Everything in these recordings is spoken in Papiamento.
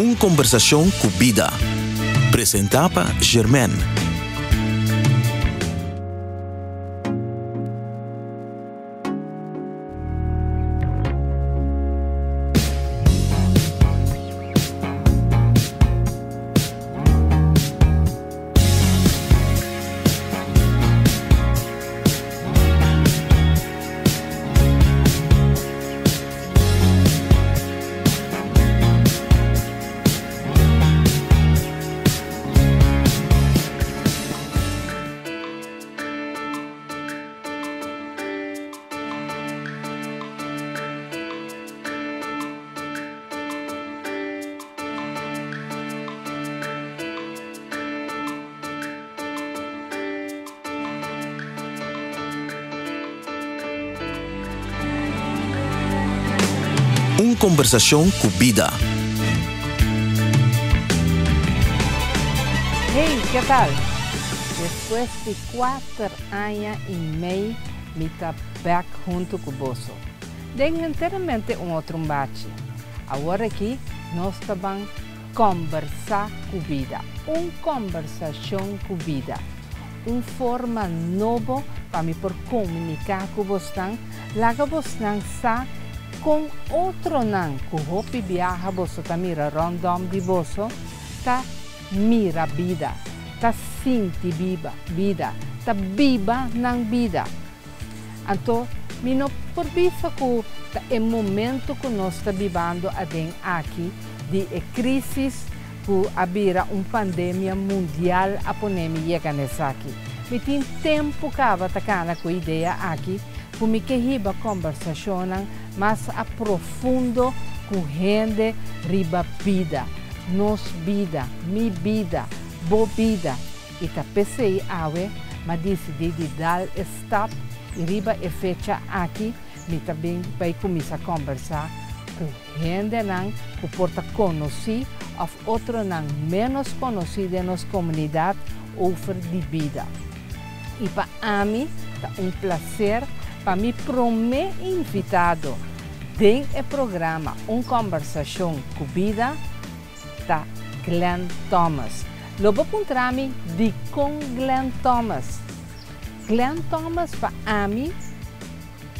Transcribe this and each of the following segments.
Un kombersashon ku bida. Presentá pa Germaine. Un kombersashon ku bida. Hey, ke tal? Despues di kuater aña i mei mi ta bek huntu ku boso. Den henteramente un otro mbachi. Awor aki nos ta ban Kòmbersá ku bida. Un kòmbersashon ku bida. Un forma nobo pa mi por komuniká ku bosnan, laga bosnan sa kon otronan ku hopi biaha boso ta mira ròndòm di boso ta mira bida, ta sinti biba bida, ta biba nan bida. Anto mi no por bisa ku ta e momento ku nos ta bibando aden aki di e crisis cu a bira un pandemia mundial a pone mi yega n'esaki. Mi tin tempo caba ta cana cu e idea aki cu mi ke hiba combersacionnan mas a profundo cu hende riba bida, nos bida, mi bida, bo bida y ta p'esey awe m'a dicidi di dal e stap y riba e fecha aki mi ta bin bay cuminsa combersa cu Hendenan ku por ta konosí òf otronan ménos konosí den nos komunidat over di bida. I pa ami ta un plaser pa mi promé invitado den e programa Un Kòmbersashon ku Bida ta Glenn Thomas. Lo bo puntra mi dikon Glenn Thomas? Glenn Thomas pa ami.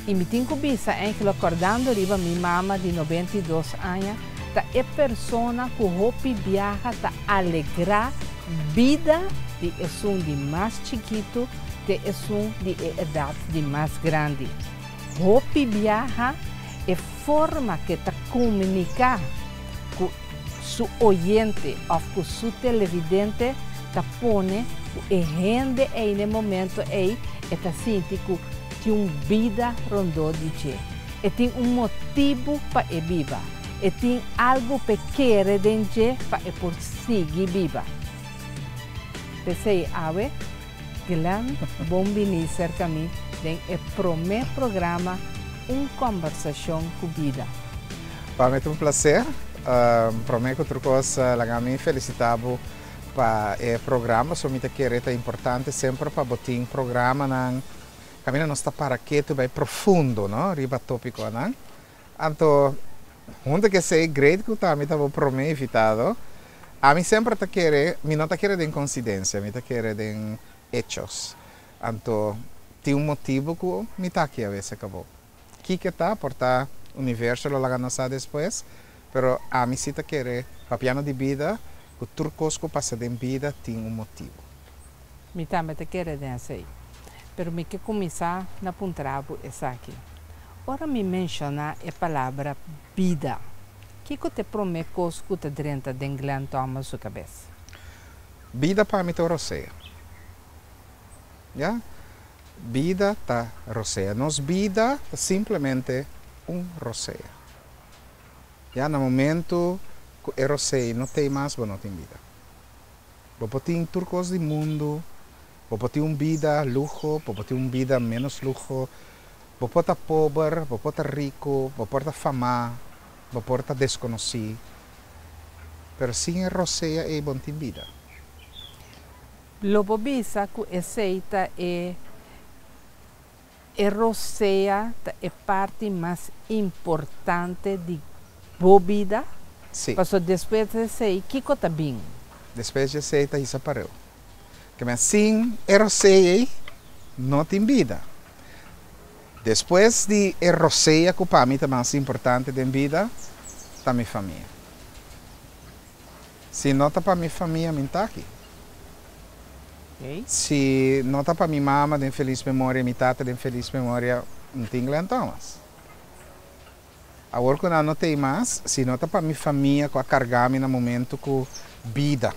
I mi tin ku bisa Angelo kòrdando riba mi mama di 92 aña ta e persona ku hopi biaha ta alegrá bida di esun di mas chikitu te esun di e edat di mas grandi. Hopi biaha e forma ke ta komuniká ku su oyente òf ku su televidente ta pone ku e hende ei na e momento ei e ta sinti ku tin un bida rondó di dje. E tin un motibu pa e biba. E tin algu p'e kere den dje pa e por sigui biba. P'esei awe, Glenn bon bini serka mi den e promé programa Un Kòmbersashon ku Bida. Pa mi ta un plaser. Promé ku tur kos laga mi felisitá bo pa e programa pasobra mi ta kere ta importante semper pa bo tin programanan kaminda nos ta para ketu bai profundo no riba topikonan. Anto hunto ku esei great ku ta mi ta bo prome invitado. Ami semper ta kere mi no ta kere den konsidensia mi ta kere den hechos. Anto tin un motibu ku mi ta aki awes e kabo. Kiko ta por ta universo lo laga nos sa despues, pero ami si ta kere papiando di bida ku tur kos ku pasa den bida tin un motibu. Mi tambe ta kere den esei. Pero mi ke kuminsá na puntra bo esaki. Ora mi menshoná e palabra bida, kiko ta e promé kos ku ta drenta den Glenn Thomas su kabes? Bida pa mi ta un rosea. Ya. Bida ta rosea. Nos bida ta simplemente un rosea. Ya na momento cu e rosea no t'ey mas bo no tin bida. Bo por tin tur cos di mundo, bo por tin un bida luho, bo por tin un bida menos luho, bo por ta pober, bo por ta rico, bo por ta fama, bo por ta desconoci, pero sin e rosea ey bo no tin bida. Lo bo bisa ku esei ta e e rosea ta e parti mas importante di bo bida? Si. Paso despues di esei, kiko ta bin? Despues di esei ta hisa pareu. Ke men sin e rosea ei, no tin bida. Despues di e rosea ku pa mi ta mas importante den bida, ta mi famia. Si no ta pa mi famia, mi n'ta aki. Si no ta pa mi mama den felis memoria, mi tata den felis memoria, n'tin Glen Thomas. Awor ku nan no t'ei mas, si no ta pa mi famia ku a karga mi na momentu ku bida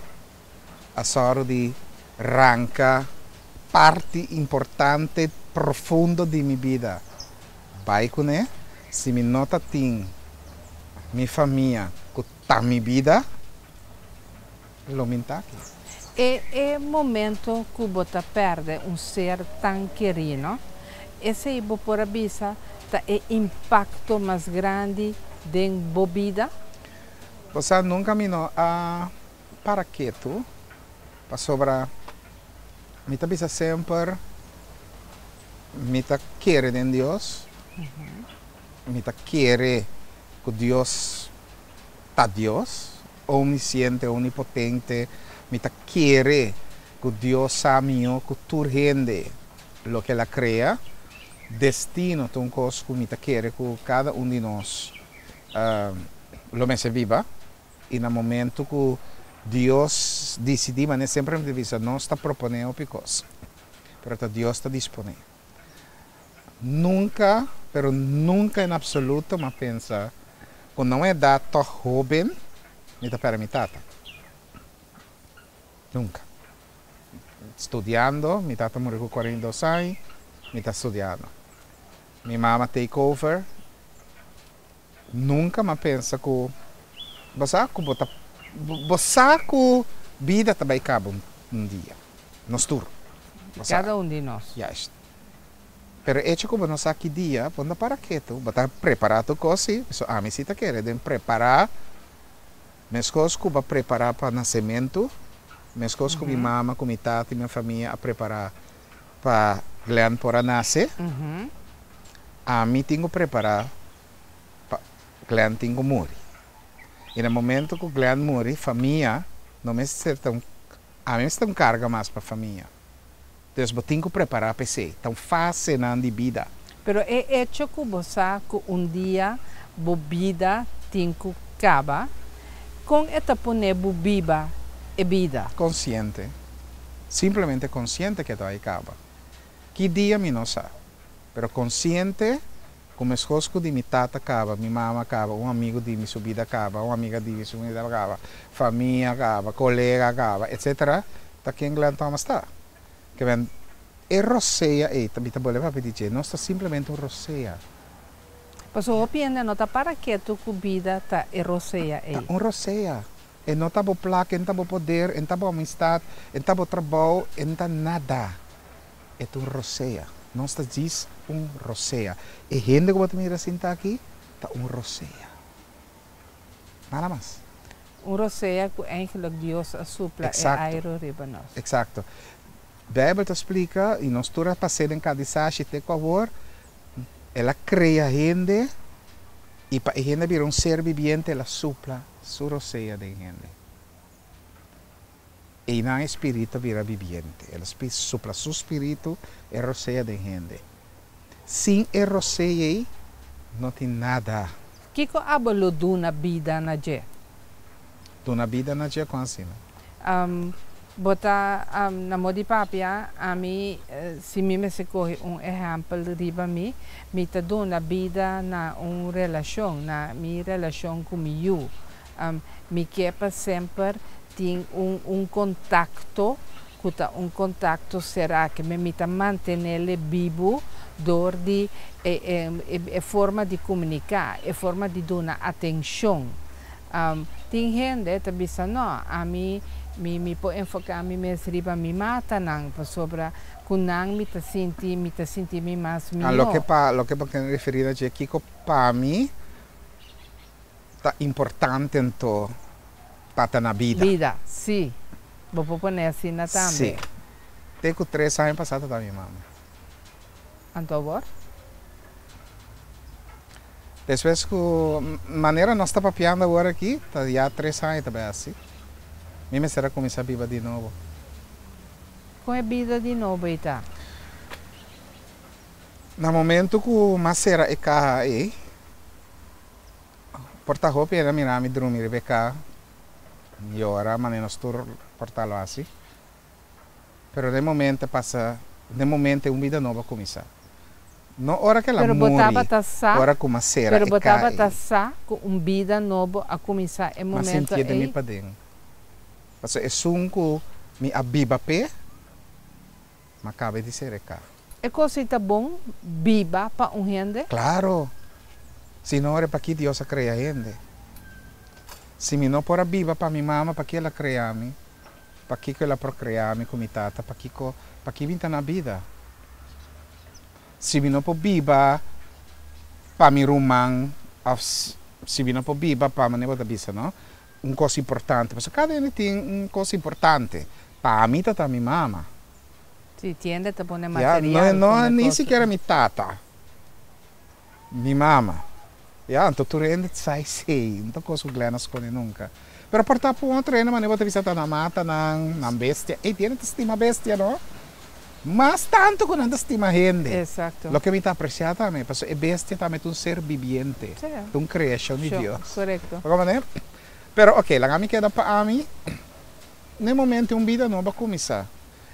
a sòru di ranka parti importante profundo di mi bida bai kuné, si mi no ta tin mi famia ku ta mi bida, lo mi n'ta aki. E e momento ku bo ta pèrdè un ser tan kerí, no? Esei bo por a bisa ta e impakto mas grandi den bo bida? Bo sa, nunka mi no a para ketu, pasobra mi ta bisa semper mi ta kere den Dios, mi ta kere ku Dios ta Dios, omnisiente, omnipotente, mi ta kere ku Dios sa mihó ku tur hende loke el a krea. Destino ta un kos ku mi ta kere ku kada un di nos lo mester biba i na momento ku Dios disidí, manera semper mi ta bisa, nos ta proponé hopi kos, pero ta Dios ta disponé. Nunka, pero nunka en absoluto m'a pensa ku na un edat tòg hóben mi ta pèrdè mi tata. Nunka. Studiando, mi tata muri ku 42 aña, mi ta studiando. Mi mama take over, nunka m'a pensa ku bo sa ku bo ta bo sa ku bida ta bai kaba un dia. Nos tur. Bo sa. Kada un di nos. Juist. Pero echo ku bo no sa ki dia, bo no ta para ketu, bo ta prepará tur kos sí, pasobra ami sí ta kere den prepará meskos ku bo a prepará pa nasementu, meskos ku mi mama ku mi tata i mi famia a prepará pa Glenn por a nase, ami tin ku prepará pa Glenn tin ku muri. I na momento ku Glenn muri, famia no mester ta un, ami mester ta un karga mas pa famia. Dus bo tin ku prepará pa esei. Ta un fasenan di bida. Pero e echo ku bo sa ku un dia bo bida tin ku kaba, kon e ta pone bo biba e bida? Konsiente. Simplemente konsiente ku e ta bai kaba. Ki dia mi no sa. Pero konsiente ku meskos ku di mi tata kaba, mi mama kaba, un amigu di mi su bida kaba, un amiga di mi su bida kaba, famia kaba, kolega kaba, etsetera, ta ken Glenn Thomas ta. Ke men e rosea ei, mi ta bolbe papia di dje, nos ta simplemente un rosea. Pasobra hopi hende no ta para ketu ku bida ta e rosea ei. Ta un rosea. E no ta bo plaka, e no ta bo poder, e no ta bo amistat, e no ta bo trabou, e no ta nada. E ta un rosea. Nos ta djis un rosea. E hende ku bo ta mira sinta aki ta un rosea. Nada mas. Un rosea ku eigenlijk Dios a supla e airu riba nos. Eksakto. Beibel ta splika, i nos tur a pas'é den kadisashi te ku awor, El a krea hende i pa e hende bira un ser bibiente El a supla Su rosea den hende. Einan e spiritu a bira bibiente. El a supla su spiritu, e rosea den hende. Sin e rosea ei, no tin nada. Kiko abo lo duna bida na dje? Duna bida na dje? Kon asina? Bo ta na mo di papia, ami, si mi mester kohe un ehèmpel riba mi, mi ta duna bida na un relashon, na mi relashon ku mi yu. Mi ke pa semper tin un un kontakto ku ta un kontakto será ke mi ta mantenele bibu dor di e e e forma di komuniká, e forma di duna atenshon. Tin hende ta bisa no, ami mi mi por enfoká mi mes riba mi matanan pasobra ku nan mi ta sinti mi ta sinti mi mas A loke mihó. pa loke bo ken referí na dje kiko pa mi Ta importante anto pa ta na bida. Bida, sí. Bo por pone asina tambe. Sí. Te ku tres aña pasá ta ta mi mama. Anto awor? Despues ku manera nos ta papiando awor aki, ta ya tres aña ta bai hasi. Mi mester a kuminsá biba di nobo. Kon e bida di nobo ei ta? Na momento ku m'a sera e kaha ei, por ta hopi hende a mira mi drumi riba e kaha, yora manera nos tur por ta lo hasi. Pero den momento a pasa, den momento un bida nobo a cuminsa. No ora cu el a Pero bo muri, tabata sa, ora cu m'a cera pero e bo ca tabata ei. sa cu un bida nobo a cuminsa e M'a momento sintié den mi ei? paden. Pasobra esun cu mi a biba p'e, m'a caba di cera e ca. E cos ei ta bon biba pa un hende? Claro! Si no, ora p'aki Dios a crea hende? Si mi no por a biba pa mi mama, p'aki el a crea mi? Pakiko el a prokreá mi ku mi tata? Pakiko, paki mi ta na bida? Si mi no por biba pa mi ruman òf si mi no por biba pa, manera bo ta bisa no, un kos importante, pasobra kada hende tin un kos importante. Pa mi ta ta mi mama. Si, tiende ta pone Ya, material no, komo e ni kos. sikiera mi tata, Mi mama. Ya, anto tur hende sa esei. No ta kos ku Glenn a skonde nunka. Pero por ta pa un otro hende manera bo ta bisa ta nan mata nan, nan bestia. Ey, tin hende ta stima bestia no. Mas tantu ku nan ta stima hende. Exacto. Loke mi ta apresiá tambe, pasobra e bestia tambe ta un ser bibiente. Sí. Ta un kreashon di Sho, Dios. korekto. Bo komprende? Pero oke, laga mi keda pa ami. Na e momento un bida nobo a kuminsá.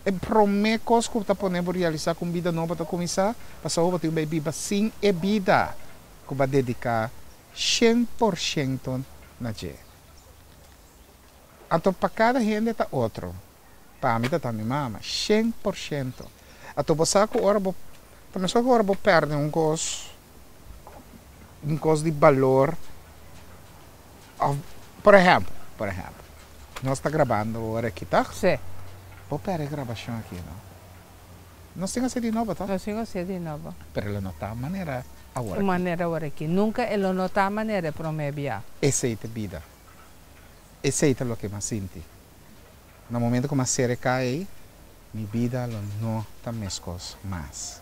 E promé kos ku ta pone bo realisá ku un bida nobo ta kuminsá, pasobra bo tin bai biba sin e bida ku bo a dediká 100% na dje. Anto pa kada hende ta otro. Pa mi ta ta mi mama, 100%. Anto bo sa ku ora bo, ta meskos ku ora bo pèrdè un kos, un kos di balor, Of, por ehempel, por ehempel, nos ta grabando ora aki, tog? Sí. Bo perde e grabacion aki, no? Nos tin haci di nobo, tog? Nos tin haci di nobo. Pero lo no ta manera awor aki. Manera awor aki. Nunca e lo no ta manera e prome bia. Esey ta bida. Esey ta loke m'a sinti. Na momento cu m'a cera e ca ey, mi bida lo no ta mescos mas.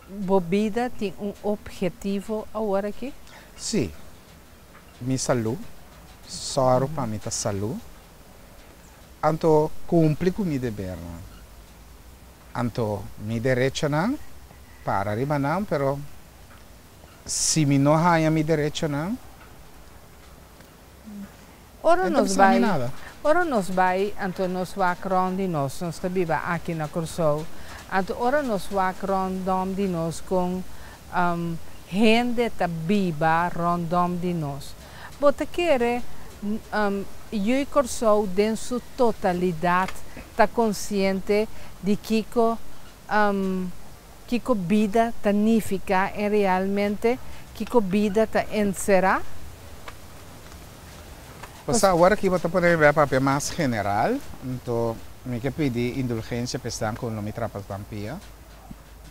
Bo bida tin un obhetivo awor aki? Sí. Mi salú, sòru pa mi ta salú, anto kumpli ku mi debernan. Anto mi derechonan, para riba nan, pero si mi no haña mi derechonan, Ora e no ta nos bisa mi bai, nada. ora nos bai, anto nos wak rònt di nos, nos ta biba aki na Kòrsou, anto ora nos wak ròndòm di nos kon hende ta biba ròndòm di nos. Bo ta kere Yui Kòrsou den su totalidat ta konsiente di kiko kiko bida ta nifiká en realmente kiko bida ta enserá? Pasá awor aki bo ta pone mi papia mas general, anto mi ke pidi indulgensia pa esnan ku lo mi trapa tan pia.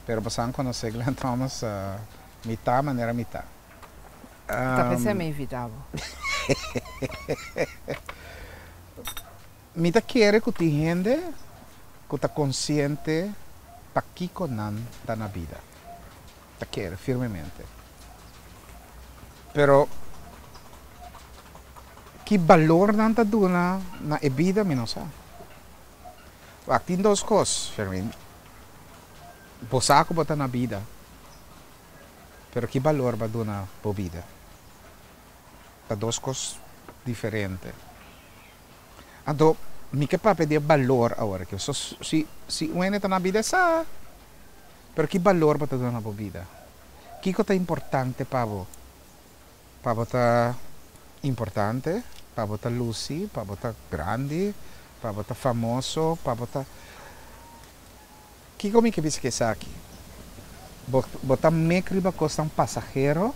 Pero bosan conoce Glenn Thomas mitá manera mitá. Ta pensé mi invitá bo. Mi ta kere cu tin hende cu ta consciente pakico nan ta na bida. Ta kere firmemente. Pero ki balor nan ta duna na e bida mi no sa. Wak, tin dos kos, Sherwin. Bo sa ku bo ta na bida, pero ki balor bo a duna bo bida? Ta dos kos diferente. Anto, mi ke papia di e balor awor aki. So, si, si un hende ta na bida e sa, pero ki balor bo ta duna bo bida? Kiko ta importante pa bo? Pa bo ta importante, pa bo ta luci, pa bo ta grandi, pa bo ta famoso, pa bo ta. Kiko mi ke bisa ku esaki? Bo bo ta mek riba kosnan pasahero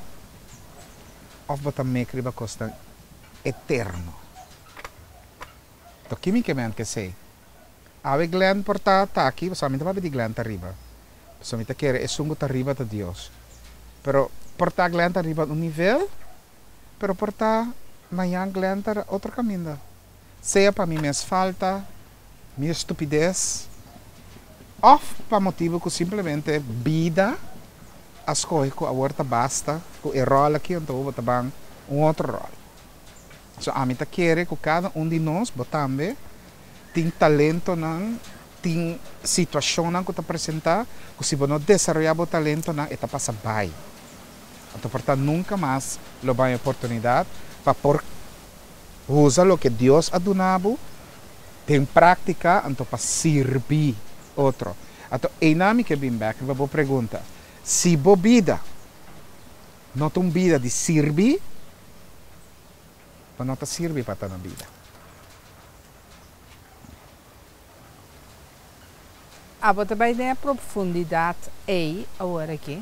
òf bo ta mek riba kosnan eterno? To ki mi ke men ku esei? Awe Glenn por ta ta aki, pasobra mi ta papia di Glenn ta riba, pasobra mi ta kere esun ku ta riba ta Dios. Pero por ta Glenn ta riba un nivel, pero por ta mañan Glenn ta otro kaminda. Sea pa mi mes falta, mi estupides, òf pa motibu ku simplemente bida a skohe ku awor ta basta ku e ròl aki anto bo ta ban un otro ròl. So ami ta kere ku kada un di nos, bo tambe, tin talentonan, tin situashonnan ku ta presentá ku si bo no desaroyá bo talentonan e ta pasa bai. Anto por ta nunka mas lo bai oportunidat pa por usa loke Dios a duna bo den práktika anto pa sirbi otro. Anto einan mi ke bin bèk riba bo pregunta, si bo bida no ta un bida di sirbi, bo no ta sirbi pa ta na bida. Abo ta bai den e profundidat ei awor aki,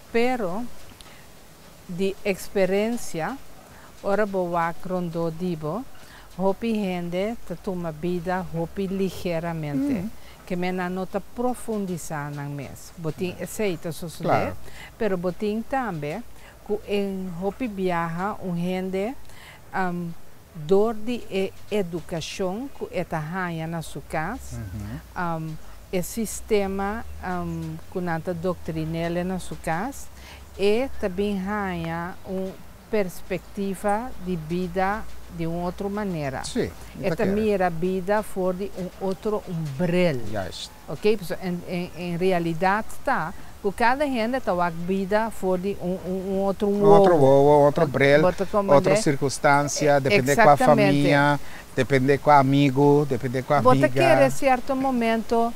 pero di eksperensia, ora bo wak rondó di bo, hopi hende ta tuma bida hopi ligeramente, ke men nan no ta profundisá nan mes. Bo tin esei ta sosodé, pero bo tin tambe ku en hopi biaha un hende dor di e edukashon ku e ta haña na su kas, e sistema ku nan ta doktrin'el na su kas, e ta bin haña un perspektiva di bida di un otro manera. Sí, mi E ta ta kere. mira bida for di un otro un bril. Juist. Ok, pasobra en en en realidat ta ku kada hende ta wak bida for di un un un otro Un otro wowo. wowo, un otro Bo bril, bo ta otro komprendé? sirkunstansia, depende kua Eksaktamente. famia, depende kua amigu, depende kua Bo ta kere amiga. sierto momento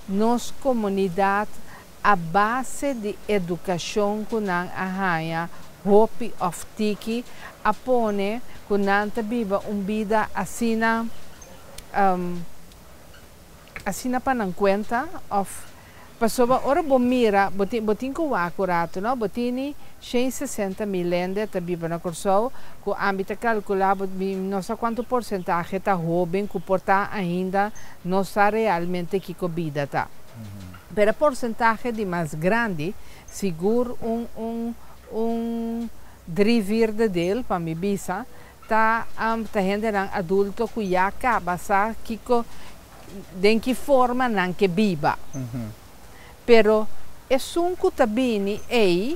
nos komunidat a base di edukashon ku nan a haña hopi òf tiki a pone ku nan ta biba un bida asina asina pa nan kuenta òf pasobra ora bo mira bo tin bo tin ku wak un ratu no bo tini shen sesenta mil hende ta biba na Kòrsou ku ami ta kalkulá bo mi no sa kuantu porsentahe ta hóben ku por ta ainda no sa realmente kiko bida ta. Pero e porsentahe di mas grandi sigur un un un drie vierde deel pa mi bisa ta ta hendenan adulto ku ya kaba sa kiko den ki forma nan ke biba. Pero esun ku ta bini ei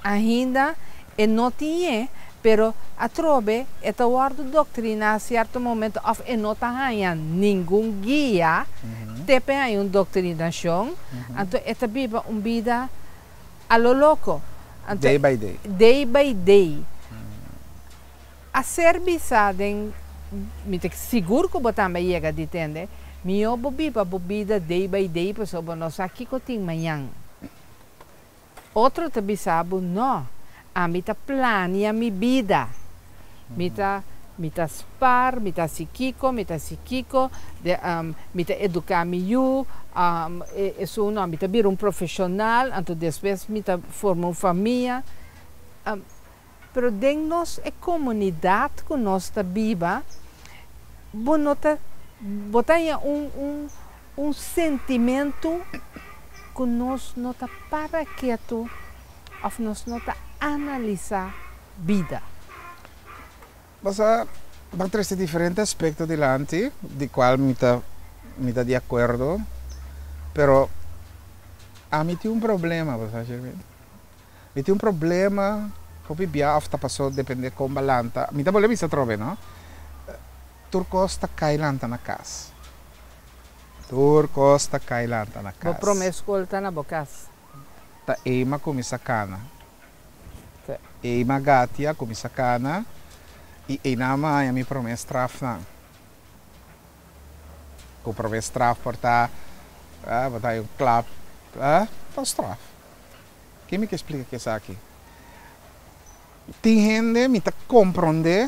Ainda e no tin ye, pero atrobe e ta wòrdu doktriná sierto momento òf e no ta haña ningun guia te p'e haña un doktrinashon, anto e ta biba un bida a lo loko. Anto Day by day. Day by day. A ser bisá den, mi ta sigur ku bo tambe a yega di tende, mihó bo biba bo bida day by day pasobra bo no sa kiko tin mañan. Otro ta bisa bo, No, ami ta plania mi bida. Mi ta mi ta spar, mi ta hasi kiko, mi ta hasi kiko, de mi ta eduká mi yu, esun no, mi ta bira un profeshonal, anto despues mi ta forma un famia. Pero den nos e komunidat ku nos ta biba, bo no ta bo ta haña un un un sentimentu ku nos no ta para ketu òf nos no ta analisá bida. Bo sa, bo trese diferente aspekto dilanti di kual mi ta mi ta di akuerdo, pero ami tin un problema, bo sa, Sherwin. Mi tin un problema hopi bia of ta paso depende kon ba lanta. Mi ta bolbe bisa atrobe no. Tur kos ta kai lanta na kas. Tur kos ta kai lanta na Bo kas. prome skol ta na bo kas. Ta ei m'a kuminsá kana. Ei m'a gatia kuminsá kana i einan m'a haña mi prome strafnan. Ku prome straf por ta, bo ta haña un klap, ta un straf. Ke mi ke splika ku esaki? Tin hende mi ta komprondé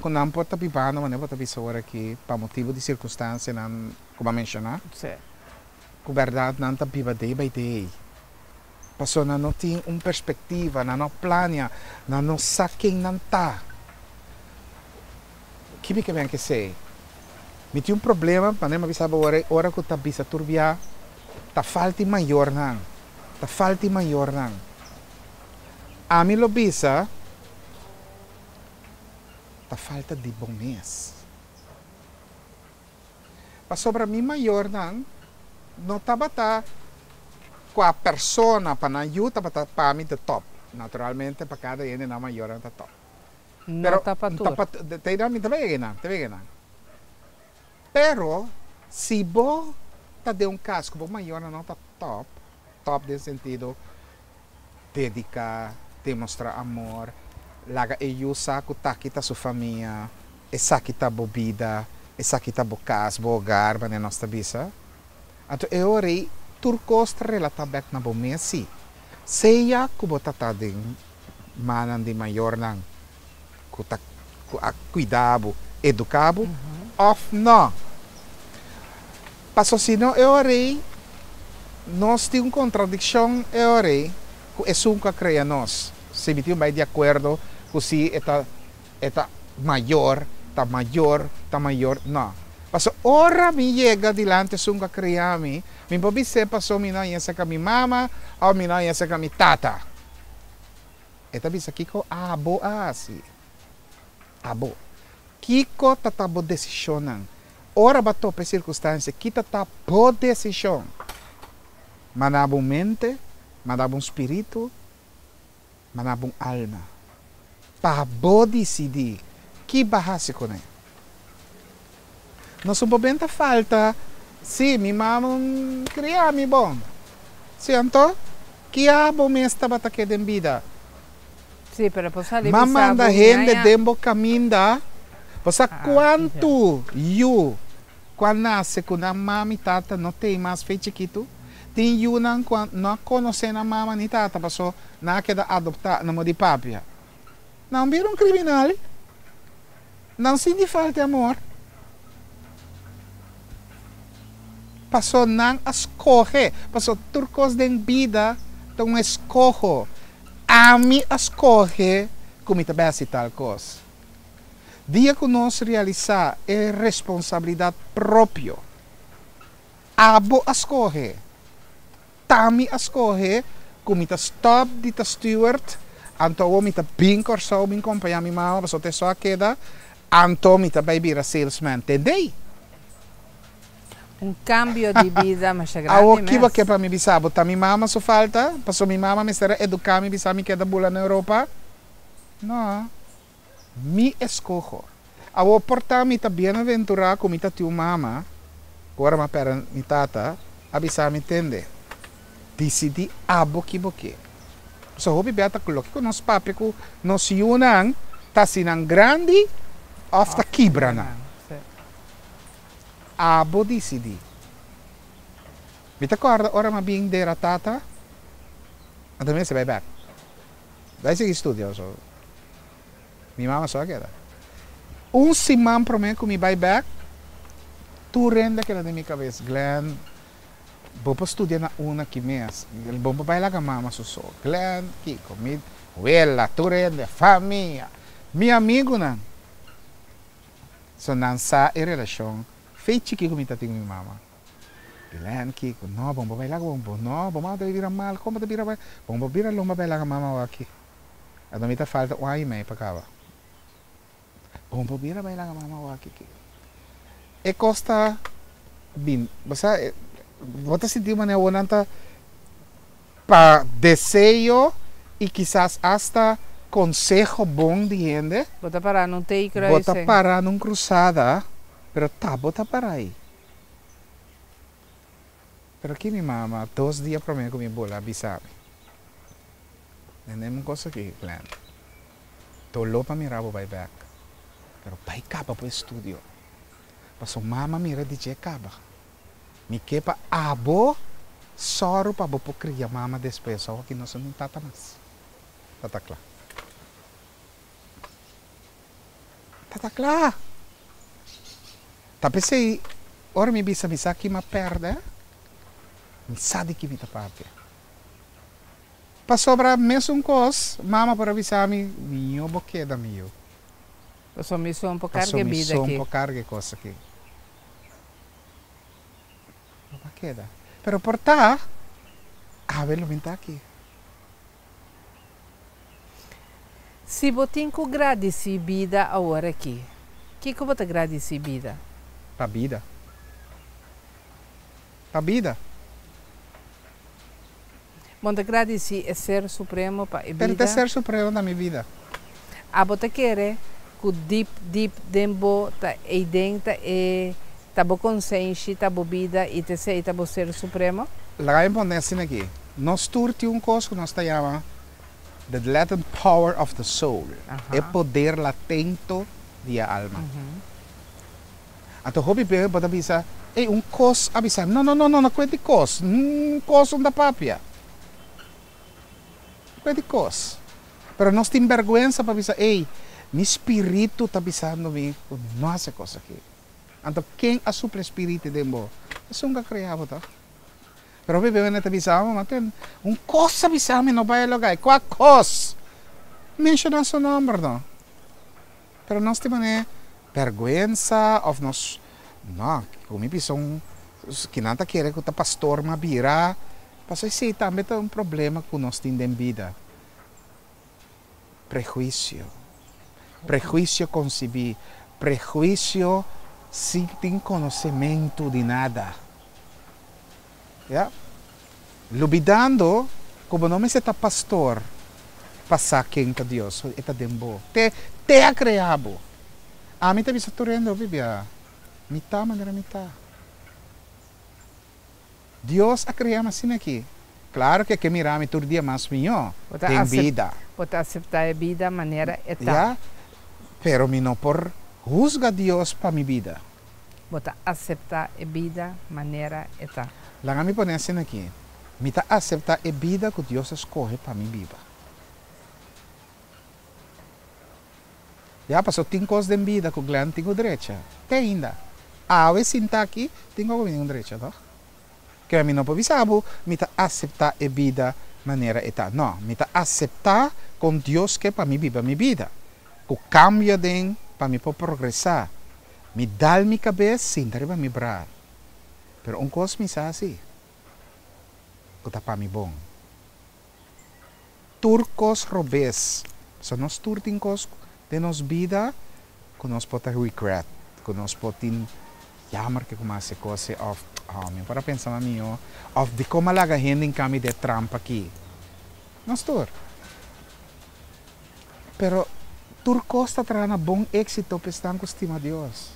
ku nan por ta bibando manera bo ta bisa ora aki pa motibu di sirkunstansianan ku bo a menshoná, ku bèrdat nan ta biba day by day. Pasobra nan no tin un perspektiva, nan no plania, nan no sa ken nan ta. Ki mi ke men ke esei? Mi tin un problema, manera mi a bisa bo ora, ora ku ta bisa tur bia ta falta e mayornan. Ta falta e mayornan. Ami lo bisa ta falta di bo mes. Pasobra mi mayornan no tabata Kua persona pa nan yu tabata pa mi the top. Naturalmente pa kada hende nan mayornan ta top. No Pero ta pa ta tur. pa te nan mi ta bay einan, ta bay einan. Pero si bo ta den un kas ku bo mayornan no ta top, top den sentido dediká, demostrá amor, laga e yu sa ku taki ta su famia, esaki ta bo bida, esaki ta bo kas, bo hogar, manera nos ta bisa. Anto e ora ei tur kos ta relatá bèk na bo mes, sí. Sea ku bo ta ta den mannan di mayornan ku ta ku a kuida bo, eduká bo, òf nò. Paso si no e ora ei nos tin un kontradikshon e ora ei ku esun ku a krea nos. Si mi tin un bai di akuerdo ku si e ta e ta mayor, ta mayor, ta mayor, no. Paso ora mi yega dilanti esun ku a krea mi, mi por bis'é paso mi no a yega serka mi mama òf mi no a yega serka mi tata. E ta bisa kiko abo a hasi. Abo. Kiko ta ta bo desishonnan? Ora bo a topa e sirkunstansia, ki ta ta bo desishon? Manda bo mente, manda bo spiritu, manda bo alma. Pa bo disidí ki bo a hasi kuné. Nos un poben ta falta, sí, mi mama kria mi bon. Sí, anto, ki abo mes tabata ke den bida? Sí, pero por sali M'a bisa manda bo hende ñaña. den bo kaminda, bo sa Ah, ya. kuantu yu ku a nase ku nan mama i tata no tei mas fe chikitu? Tin yunan ku a no a konosé nan mama ni tata paso nan a keda adoptá na mo di papia. Nan bira un kriminal. Nan sinti falta e amor. Paso nan a skohe. Paso tur kos den bida ta un eskoho. Ami a skohe ku mi ta bai hasi tal kos. Dia ku nos realisá e responsabilidat propio, abo a skohe, t'ami a skohe ku mi ta stòp di ta steward, anto awor mi ta bin Kòrsou bin kompañá mi mama pasobra ta esò a keda, anto mi ta bai bira salesman. Tendei? Un kambio di bida masha grandi Awor ki bo mes. ke pa mi bisa bo? Ta mi mama su falta? Pasobra mi mama mester a eduká mi bisa mi keda bula na Europa? No. Mi eskoho. Awor por ta mi ta bienaventurá ku mi ta tin un mama ku ora mi a pèrdè mi tata a bisa mi, Tende, disidí abo ki bo ke. Pasobra hopi bia ta ku loke ku nos papia ku nos yunan ta hasi nan grandi òf ta Òf kibra kibra nan. nan, sí. Abo disidí. Mi ta kòrda ora mi a bin dera tata, anto mi mester bai bèk. Bai sigui studia so. Mi mama so a keda. Un siman prome ku mi bai bek, tur rende a keda den mi kabes, Glenn, bo por studia na una aki mes. Bo por bai laga mama su so. Glenn, kiko? Mi wela, tur hende, famia, mi amigunan. So nan sa e relashon fei chiki ku mi ta tin ku mi mama. Glenn, Kiko, no, bon bo bai laga bon bo, no, bo mama ta bira mal, kon bo ta bira bai, bon bo bira lomba bai laga mama awor aki. Anto mi ta falta un aña i mei pa kaba. Bon bo bira bai laga mama awor aki, Kiko. E kos ta bin, bo sa, bo ta sinti manera awor nan ta pa deseo i kisas asta konseho bon di hende. Bo ta para nun Bo ta T-kruising. para nun krusada, pero ta bo ta para ei. Pero ki mi mama dos dia prome ku mi bula a bisa mi, Nene un kos aki, Glenn, doló pa mira bo bai bek, pero bai kaba bo estudio, paso mama mira di dje kaba. Mi ke pa abo sòru pa bo por kria mama despues, awo ki nos no tin tata mas. Ta ta kla. Ta ta kla. Ta p'esei ora mi bisa mi sa ki m'a pèrdè, mi sa di ki mi ta papia. Pasobra mesun kos mama por a bisa mi, Mihó bo keda mi yu. Pasobra mi son por Pasobra karga e mi bida son aki. por karga e kos aki. Bo a keda. Pero por ta, awe lo mi ta aki. Si bo tin ku gradisí bida awor aki, kiko bo ta gradisí bida? Pa bida. Pa bida. Bo ta gradisí e Ser Supremo pa e Pero ta bida? Ser Supremo na mi bida. Abo ta kere ku dip dip den bo ta eiden ta e ta bo konsenshi, ta bo bida i ta esei ta bo Ser Supremo? Laga mi pone asina aki, nos tur tin un kos ku nos ta yama the latent power of the soul, e poder latento di e alma. Anto hopi bes bo ta bisa, Ey, un kos a bisa mi. No, no, no, no, no kue di kos. Un kos un ta papia. Kue di kos. Pero nos tin bèrgwensa pa bisa, Ey, mi spiritu ta bisando mi ku no hasi e kos aki. Anto ken a supla e spiritu den bo? Esun ku a krea bo ta. Pero hopi bes ta bisa, Oh, ma ten un kos a bisa mi no bai e lugá. Kua kos? Menshoná su nòmber no. Pero nos tin manera bèrgwensa òf nos, no, ku mi bisa un kinan ta kere ku ta pastor m'a bira, pasobra esei tambe ta un problema ku nos tin den bida, prehuisio, prehuisio konsibí, prehuisio sin tin konosementu di nada, ya, lubidando ku bo no mester ta pastor pa sa ken ta Dios, e ta den bo, te te a krea bo. Ami ta bisa tur hende hopi bia, mi ta manera mi ta. Dios a krea mi asina aki. Klaro ku e ke mira mi tur dia mas mihó Bo ta den asep bida. bo ta aseptá e bida manera e ta. Ya, pero mi no por husga Dios pa mi bida. Bo ta aseptá e bida manera e ta. Laga mi pone asina aki, Mi ta aseptá e bida ku Dios a skohe pa mi biba. Ya, pasobra tin kos den bida ku Glenn tin ku drecha. Te ainda. Awe sinta aki, tin kos ku mi tin ku drecha, tòg? Ke mi no por bisa bo, mi ta aseptá e bida manera e ta. No, mi ta aseptá kon Dios ke pa mi biba mi bida. Ku kambio den pa mi por progresá. Mi dal mi kabes sinta riba mi bra. Pero un kos mi sa si, ku ta pa mi bon. Tur kos robes. Pasobra nos tur tin kos den nos bida ku nos por ta regret, ku nos por tin jammer ke kuma hasi kos ei òf oh mi por a pensa mas mihó òf dikon a laga hende in kami den e trampa aki. Nos tur. Pero tur kos ta traha na bon éksito pa esnan ku stima Dios.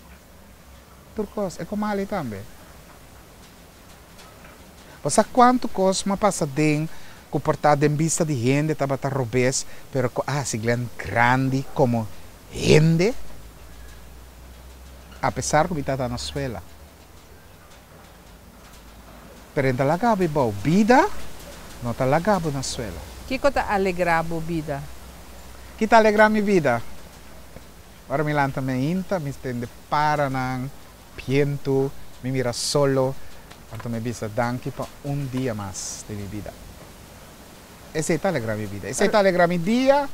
Tur kos, e ku mali tambe. Bo sa kuantu kos m'a pasa den ku por ta den bista di hende tabata robes, pero ku a hasi Glenn grandi komo hende? Apesar ku mi tata na suela. Pero e ta laga bo bou bida, no ta laga bo na suela. Kiko ta alegrá bo bida? Ki ta alegrá mi bida? Ora mi lanta meinta, mi tende paranan, bientu, mi mira solo, anto mi bisa danki pa un dia mas den mi bida. Esei ta alegrá mi bida. Esei ta alegrá mi dia,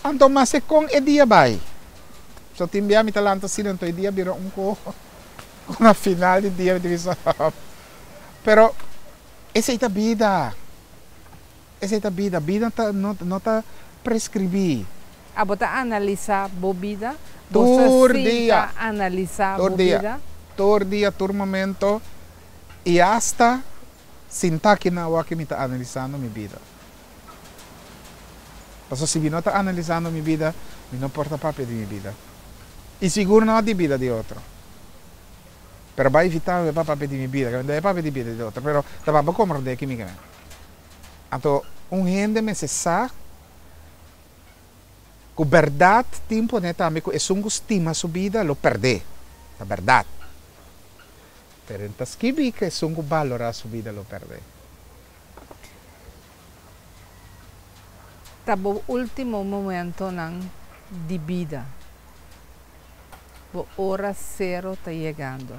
anto maske kon e dia bai. So tin bia mi ta lanta asina, anto e dia bira un ko ku na final di dia mi ta bisa pero esei ta bida. Esei ta bida. Bida ta no no ta preskribí. Abo ta analisá bo bida? Bo sa Tur sinta dia. analisá Tur bo dia. bida? Tur dia, tur momento i asta sintá aki na awor ki mi ta analisando mi bida. Pasobra si mi no ta analisando mi bida, mi no por ta papia di mi bida. I sigur no di bida di otro. Pero bai evitá mi pa papia di mi bida, ke mi debe papia di bida di otro, pero ta pa bo komprondé ki mi ke. Anto un hende mester sa ku bèrdat tin pone tambe ku esun ku stima su bida lo pèrd'é. Ta bèrdat. Pero e no ta skibi ku esun ku balorá su bida lo pèrd'é. Ta bo último momentonan di bida. Bo ora sero ta yegando.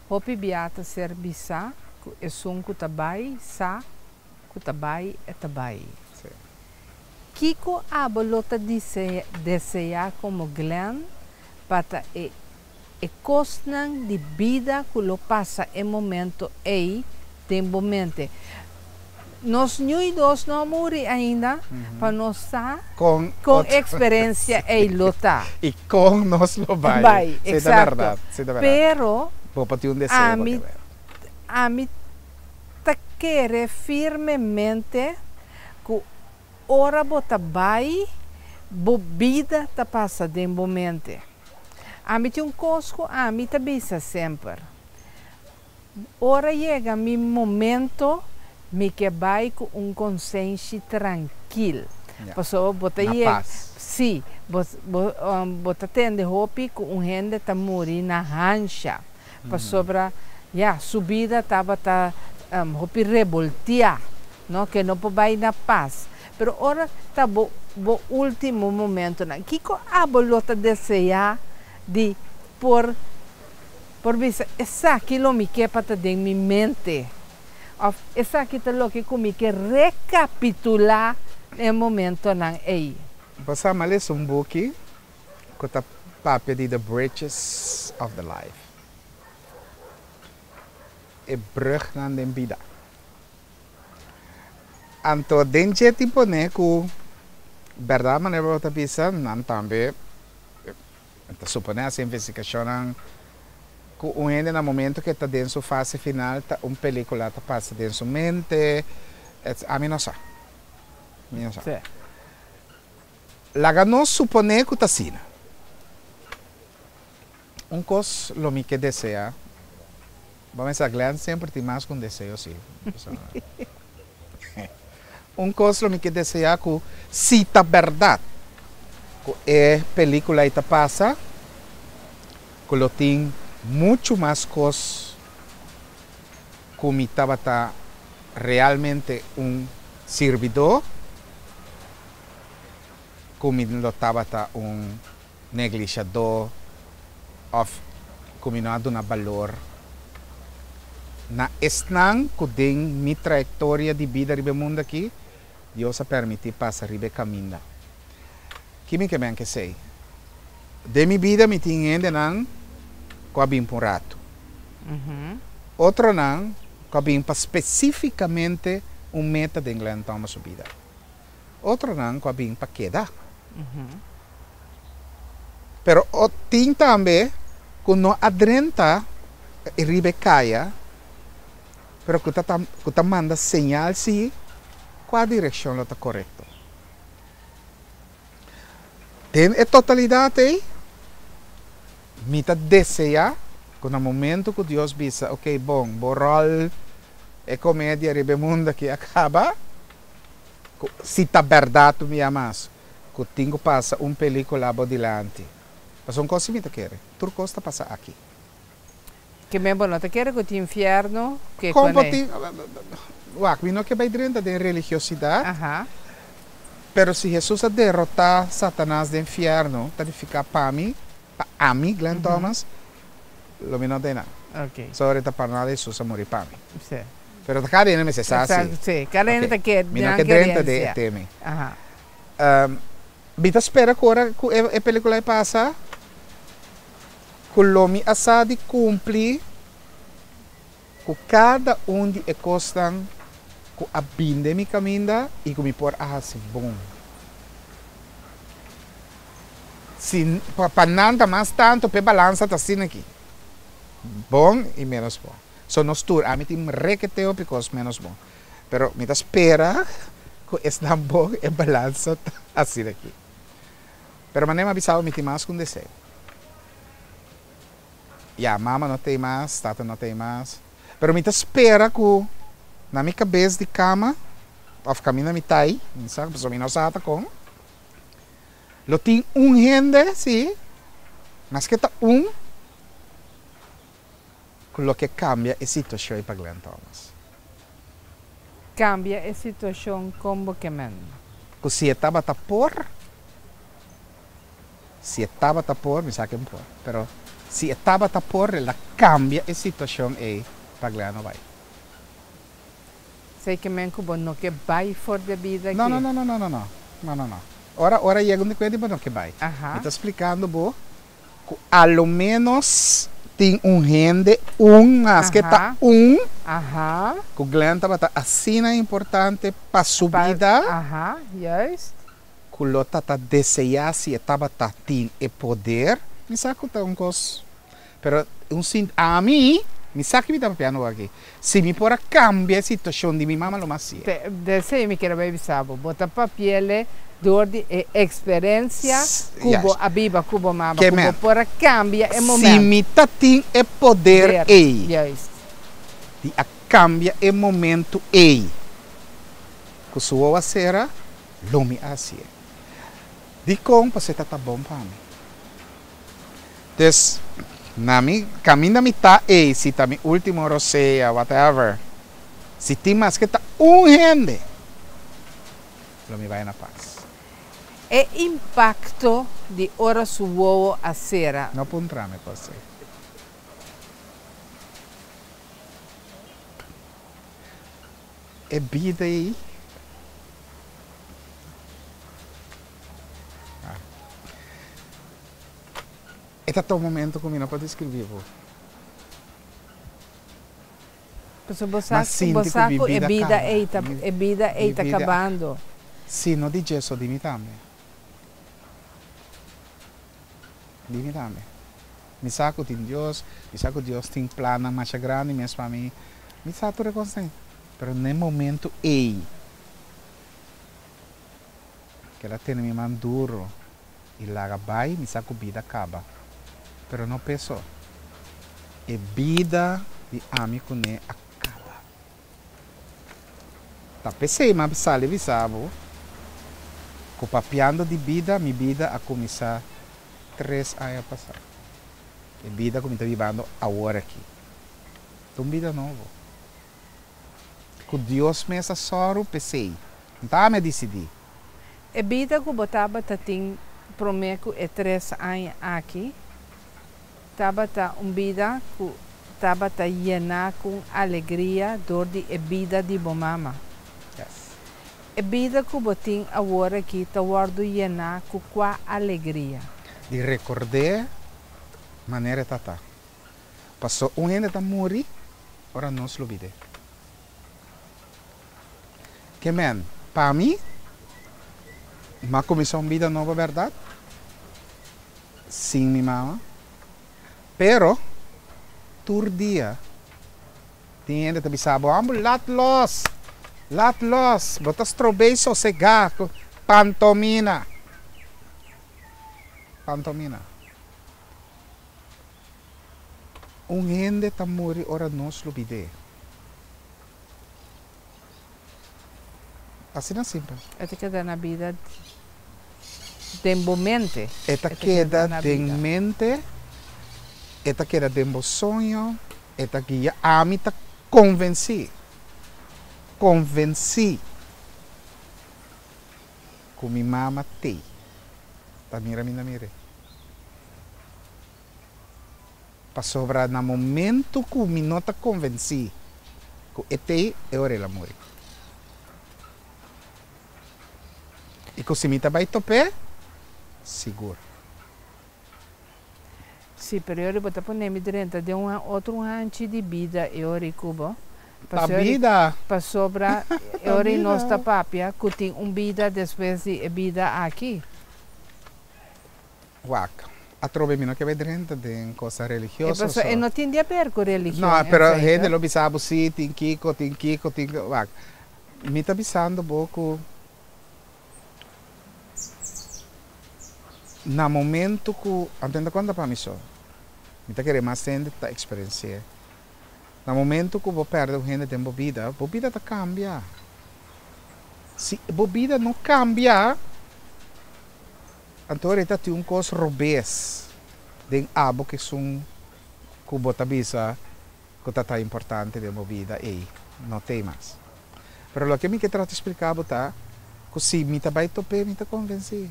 Hopi bia ta ser bisá ku esun ku ta bai sa ku ta bai e ta bai. Kiko abo lo ta deseá komo Glenn pa ta e e kosnan di bida ku lo pasa e momento ei den bo mente? Nos ñui dos no a muri ainda pa nos sa Kon kon e eksperensia ei lo ta. I kon nos lo bai. Bai, Sí, ta eksakto. bèrdat, sí ta bèrdat. Pero Bo por tin un deseo pa ami ke bai. ami ta. kere firmemente ku ora bo ta bai, bo bida ta pasa den bo mente. Ami tin un kos ku ami ta bisa semper. Ora yega mi momento, mi ke bai ku un konsenshi trankil. Pasobra bo ta Na yega, pas. sí, bo, bo, bo ta tende hopi ku un hende ta muri na hansha. Pasobra, ya, su bida tabata hopi reboltiá, no, ke no por bai na pas. Pero ora ta bo, bo último momentonan, kiko abo lo ta deseá di por por bisa, Esaki lo mi ke pa ta den mi mente, òf esaki ta loke ku mi ke rekapitulá den e momentonan ei. Bo sa m'a lesa un buki ku ta papia di The Bridges of the Life, E Brugnan den Bida. Anto den dje tin pone ku bèrdat manera bo ta bisa nan tambe ta suponé hasi investigashonnan ku un hende na momento ku e ta den su fase final ta un pelikula ta pasa den su mente ets ami no sa mi no sa laga nos suponé ku ta asina un kos lo mi ke deseá bo mester sa Glenn semper tin mas ku un deseo si Un kos lo mi ke deseá ku si ta bèrdat ku e pelíkula ei ta pasa, ku lo tin muchu mas kos ku mi tabata realmente un sirbidó ku mi lo tabata un neglishadó òf ku mi no a duna balor na esnan ku den mi trayektoria di bida riba e mundu aki, Dios a permití pasa riba e kaminda. Ki mi ke men ku esei? Den mi bida mi tin hendenan ku a bin pa un ratu. Otronan ku a bin pa spesífikamente un meta den Glenn Thomas su bida. Otronan ku a bin pa keda. Pero tin tambe ku no a drenta riba e kaya, pero ku ta ku ta manda señal si kua direkshon lo ta korekto. Den e totalidat ei, mi ta deseá ku na momento ku Dios bisa, ok, bon, bo ròl e komedia riba e mundu aki a kaba, ku si ta bèrdat un bia mas ku tin ku pasa un pelíkula bo dilanti. Pasobra un kos si mi ta kere, tur kos ta pasa aki. Ke men bo no ta kere ku tin infierno ke Kon bo kuné? tin, wak, mi no ke bai drenta den religiosidat, Aha. pero si Hesus a derotá Satanas den fierno, ta nifiká pa mi, pa ami, Glenn Thomas, lo mi no ta einan. Ok. Sorry, ta pa nada Hesus a muri pa mi. Sí. Pero ta kada hende mester sa si. Sí, kada hende ta ke Mi no nan ke drenta den kerensia. e tema ei. Aha. Mi ta spera ku ora ku e pelikula ei pasa, ku lo mi a sa di kumpli ku kada un di e kosnan ku a bin den mi kaminda i ku mi por a hasi bon. Si pa nan ta mas tantu p'e balansa ta asina aki, bon i ménos bon. So nos tur, ami tin reketeo pikos ménos bon. Pero mi ta spera ku esnan bon e balansa ta asina aki. Pero manera mi a bisa bo mi tin mas ku un deseo. Ya, mama no t'ei mas, tata no t'ei mas. Pero mi ta spera ku na mi kabes di kama òf kaminda mi ta ei, mi sa, pasobra mi no sa ta kon, lo tin un hende, sí, maske ta un, ku lo ke kambia e situashon ei pa Glenn Thomas. Kambia e situashon kon bo ke men? Ku si e tabata por, si e tabata por, mi sa ke por, pero si e tabata por el a kambia e situashon ei pa Glenn no bai. Esei ke men ku bo no ke bai for di e bida No, aki? no, no, no, no, no, no, no, no, no. Ora, ora yega un di kuenta bo no ke bai. Mi ta splikando bo Ku a lo ménos tin un hende, un maske ta un, ku Glenn tabata asina importante pa su bida, ku lo ta ta deseá si e tabata tin e poder. Mi sa ku ta un kos, pero un sint, ami. Mi sa ki mi ta papiando aki. Si mi por a kambia e situashon di mi mama lo mas hasié. Te esei mi kier a bai bisa bo. Bo ta papiele dor di e eksperensia ku bo a biba ku bo mama, ku bo por a kambia e momento. Si mi ta tin e poder ei di a kambia e momento ei ku su wowo a sera, lo mi a hasié. Dikon? Pasobra e ta ta bon pa mi. Dus, na mi kaminda mi ta ei, si ta mi ultimo rosea, whatever, si tin maske ta un hende, lo mi bai na pas. E impakto di ora su wowo a sera. No puntra mi kos ei. E bida ei. E ta ta un momento ku mi no por deskribí bo. Pasobra bo sa bo sa ku e bida ei ta e bida ei ta kabando. Si, no di dje so, di mi tambe. Di mi tambe. Mi sa ku tin Dios, mi sa ku Dios tin plannan masha grandi mes pa mi. Mi sa tur e kosnan, pero na e momento ei. Keda tene mi man duro i laga bai mi sa ku bida kaba. Pero no peso. E bida di ami kuné a kaba. Ta p'esei mi a sali bisa bo ku papiando di bida mi bida a kuminsá tres aña pasá. E bida ku mi ta bibando awor aki ta un bida nobo. Ku Dios mes a sòru p'esei. N ta ami a disidí. E bida ku bo tabata tin promé ku e tres aña aki tabata un bida ku tabata yená ku un alegria dor di e bida di bo mama. E bida ku bo tin awor aki ta wòrdu yená ku kua alegria? Di rekord'é manera e ta ta. Paso un hende ta muri ora nos lo bid'é. Ke men, pa mi, m'a kuminsá un bida nobo bèrdat, sin mi mama. Pero, tur dia tin hende ta bisa bo, Ambo, lat lòs, lat lòs, bo ta strob'é i sosegá ku pantomina. Pantomina. Un hende ta muri ora nos lubid'é. Asina simpel. E ta keda na bida den bo mente. E ta keda den mente, e ta keda den bo soño, e ta guia. Ami ta konvensí, konvensí ku mi mama t'ei. Ta mira mi na mir'é. Pasobra na momento ku mi no ta konvensí ku e t'ei, e ora el a muri. I ku si mi ta bai top'é, sigur. Sí, pero e ora bo ta pone mi drenta den un otro hanchi di bida e ora ei ku bo. Ta bida. Pasobra e ora ei nos ta papia ku tin un bida despues di e bida aki. Wak, atrobe mi no ke bai drenta den cosa religioso. E pasobra e no tin di aber ku religion. No, pero hende lo bisa bo si, tin kiko, tin kiko, tin kiko. Wak, mi ta bisando bo ku na momento ku, anto ta konta pa mi so, mi ta kere mas hende ta eksperensi'é. Na momento ku bo pèrdè un hende den bo bida, bo bida ta kambia. Si bo bida no kambia, Anto ora e ta tin un kos robes den abo ku esun ku bo ta bisa ku ta ta importante den bo bida ei no t'ei mas. Pero loke mi ke trata splika bo ta ku si mi ta bai top'é mi ta konvensí.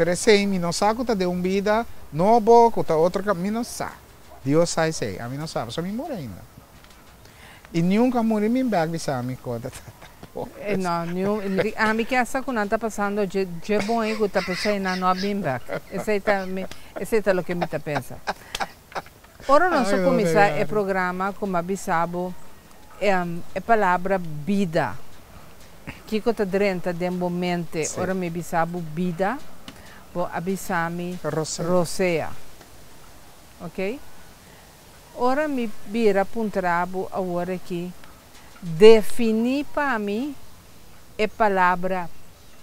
Pero esei mi no sa ku ta den un bida nobo ku ta otro ka mi no sa. Dios sa esei, ami no sa pasobra mi muri ainda. I niun ka muri mi bek bisa mi kon ta ta pobre. No, niun, ami ke sa ku nan ta pasando dje dje bon ei ku ta p'esei nan no a bin bek. Esei ta mi, esei ta loke mi ta pensa. Ora nos a kuminsá e programa ku mi a bisa bo e palabra bida, kiko ta drenta den bo mente ora mi bisa bo bida? Bo a bisa mi rosea. Ok? Ora mi bira puntra bo awor aki, definí pa mi e palabra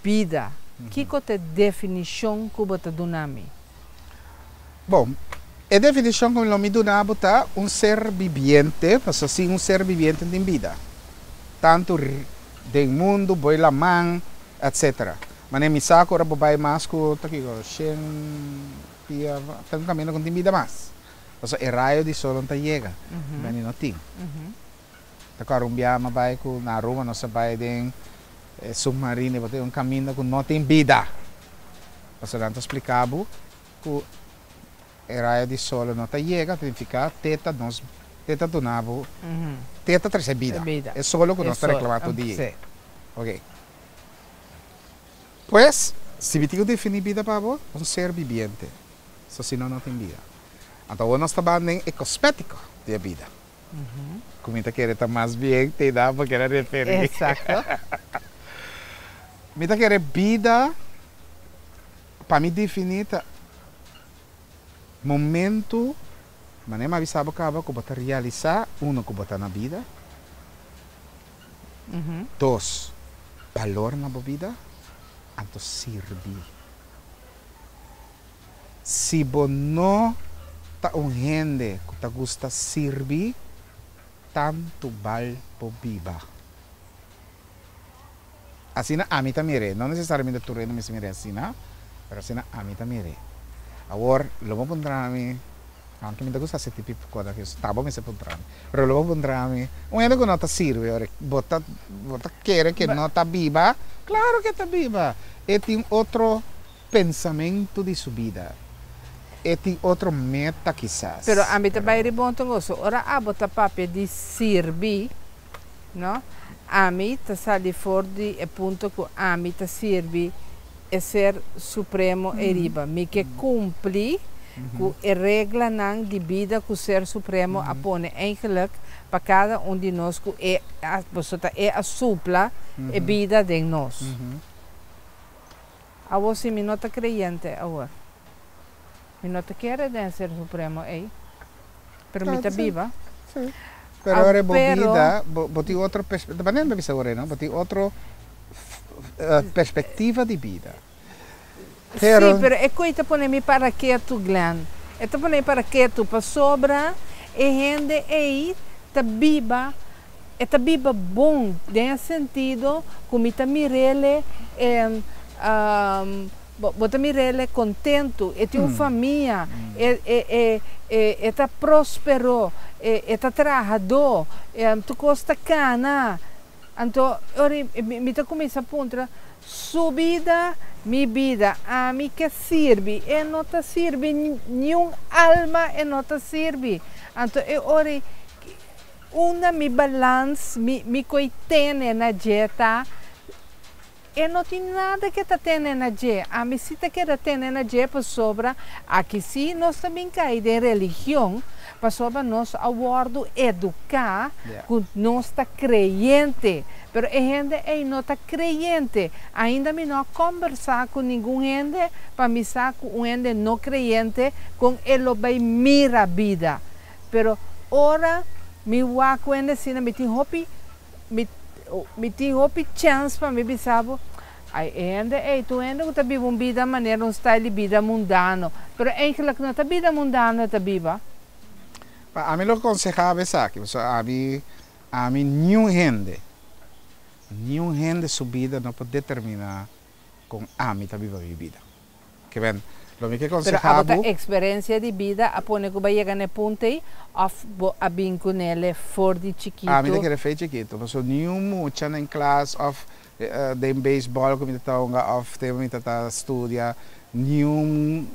bida. Kiko ta e definishon ku bo ta duna mi? Bon, e definishon ku lo mi duna bo ta un ser bibiente, pasobra sin un ser bibiente no tin bida. Tantu den mundu, boi laman, etcetera. Manera mi sa ku ora bo bai mas ku ta kiko shen pia ta un kaminda ku no tin bida mas. Pasobra e rayo di sol no ta yega, beni no tin. Ta kòrda un biaha mi a bai ku na Aruba nos a bai den e submarino i bo ta un kaminda ku no tin bida. Pasobra nan ta splika bo ku e rayo di sol no ta yega, ta nifiká te ta nos te ta duna bo, te ta trese bida. E solo ku nos ta reklamá tur dia. Oke. Pues, si mi tin ku definí bida pa bo, un ser bibiente. So si no, no tin bida. Anto awor nos ta ban den e kosmétiko di e bida. Ku mi ta kere ta mas bien te da bo kere referí. Exacto. Mi ta kere bida pa mi definí ta momento manera mi a bisa bo kaba ku bo ta realisá, uno ku bo ta na bida, dos balor na bo bida, anto sirbi. Si bo no ta un hende ku ta gusta sirbi, tantu bal bo biba. Asina ami ta mir'é. No nesesariamente tur hende mester mir'é asina, pero asina ami ta mir'é. Awor, lo bo puntra mi, aunke mi ta gusta hasi tipi kos aki, ta bo mester puntra mi, pero lo bo puntra mi, un hende ku no ta sirbi, ora bo ta bo ta kere ku e no ta biba? Klaro ku e ta biba. E tin otro pensamentu di su bida. E tin otro meta kisas. Pero ami ta bai riba un otro cosa. Ora abo ta papia di sirbi, no? Ami ta sali for di e punto cu ami ta sirbi e Ser Supremo ei riba. Mi ke cumpli cu e reglanan di bida cu Ser Supremo a pone eigenlijk pa cada un di nos cu e a, pasobra ta e a supla e bida den nos. Awor si mi no ta creyente awor. Mi no ta kere den e Ser Supremo ey, pero mi ta biba. Sí. Pero ora bo bida, bo tin otro perspectiva, ta manera mi bisa awor ey no, bo tin otro perspectiva di bida. Pero. Sí, pero e koe ta pone mi para ketu, Glenn. E ta pone mi para ketu pasobra e hende ey ta biba E ta biba bon den e sentido ku mi ta mir'ele bo ta mir'ele kontentu, e tin un famia, e ta prospero, e ta trahadó, tur kos ta kana. Anto ora mi ta kuminsá puntra, su bida, mi bida, ami ke sirbi? E no ta sirbi niun alma, e no ta sirbi. Anto e ora Unda mi balans, mi mi koe tene na dje ta, e no tin nada ke ta tene na dje. Ami si ta keda tene na dje pasobra aki si nos ta bin kai den religion, pasobra nos a wòrdu eduká ku nos ta kreyente. Pero e hende ei no ta kreyente. Ainda mi no a kòmbersá ku ningun hende pa mi sa ku un hende no kreyente kon e lo bai mira bida. Pero ora mi wak ku hende asina mi tin hopi mi mi tin hopi chèns pa mi bisa bo, ai e hende ei ta un hende ku ta biba un bida manera un style di bida mundano, pero eigenlijk no ta bida mundano e ta biba. Pa ami lo konsehá bo esaki, pasobra ami ami niun hende niun hende su bida no por determiná kon ami ta biba mi bida. Ke ben, lo mi ke Pero konsehá abo ta bo. eksperensia di bida a pone ku bo a yega na e punto ei òf bo a bin ku nele for di Ami ta chikitu? kere fe chikitu, pasobra niun mucha den klas òf den beisbòl ku mi ta ta hunga òf tempu mi ta ta studia, niun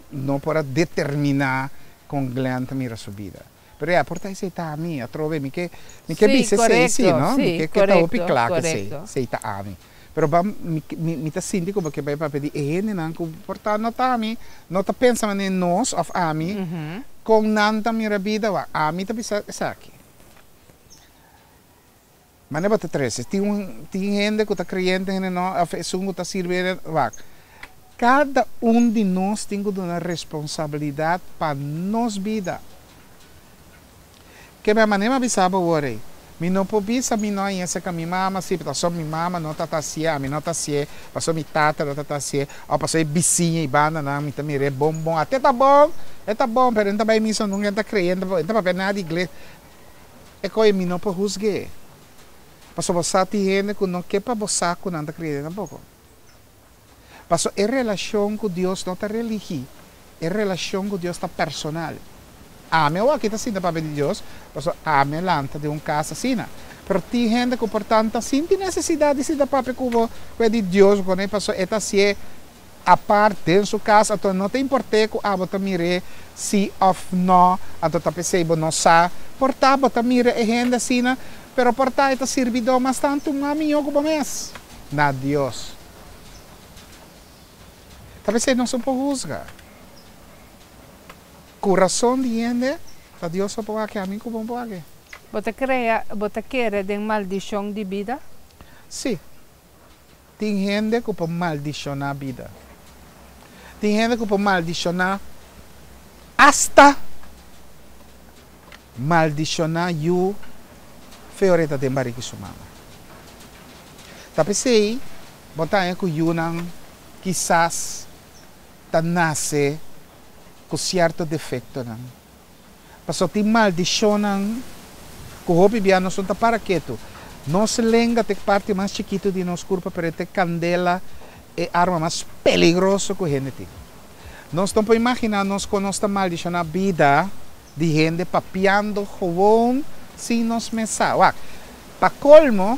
no por a determiná kon Glenn ta mira su bida. Pero ya, por ta esei ta ami, atrobe mi ke mi ke Sí, bisa esei sí, korekto, no? Mi sí, ke ke ta hopi korekto, kla ku esei, korekto. esei ta ami. Pero ban mi mi mi ta sinti como ke bai papia di e hendenan ku por ta no ta ami, no ta pensa manera nos of ami, kon nan ta mira bida, wak ami ta bisa esaki. Manera bo ta trese, tin un tin hende ku ta kreyente, hende no, of esun ku ta sirbi hende, wak. Kada un di nos tin ku duna responsabilidat pa nos bida. Ke men manera mi a bisa bo awor ei, mi no por bisa mi no a yesa ka mi mama si, pasobra mi mama no ta ta hasié, ami no ta hasié, pasobra mi tata no ta ta hasié, òf pasobra e bisiña i bandanan mi ta mir'é bon bon, ate ta bon, e ta bon, pero e no ta bai misa nunka, e no ta kreyente, e no ta papia nada di iglesia. E koe mi no por husg'é, pasobra bo sa tin hende ku no ke pa bo sa ku nan ta kreyente tampoko. Pasobra e relashon ku Dios no ta religi, e relashon ku Dios ta personal. Ami awor aki ta sinta papia di Dios, pasobra ami a lanta den un kas asina. Pero tin hende ku por tantu ta sinti nesesidat di sinta papia ku bo ku e di Dios ku ne, pasobra e ta hasié apart den su kas, anto no ta import'é ku abo ta mir'é si òf nò, anto ta p'esei bo no sa. Por ta bo ta mira e hende asina, pero por ta e ta sirbidó mas tantu mas mihó ku bo mes na Dios. Ta p'esei nos no por husga. Kurason di hende ta Dios so por wak, ami ku bo no por wak. Bo ta krea, bo ta kere den maldishon di bida? Sí. Tin hende ku por maldishoná bida. Tin hende ku por maldishoná asta maldishoná yu fe ora e ta den bariki su mama. Ta p'esei bo ta haña ku yunan kisas ta nase ku sierto defektonan. Pasobra tin maldishonnan ku hopi bia nos no ta para ketu. Nos lenga ta e parti mas chikitu di nos kurpa, pero e ta e kandela, e arma mas peligroso ku hende tin. Nos no por imaginá nos kon nos ta maldishoná bida di hende papiando gewoon sin nos mes sa. Wak, pa kolmo,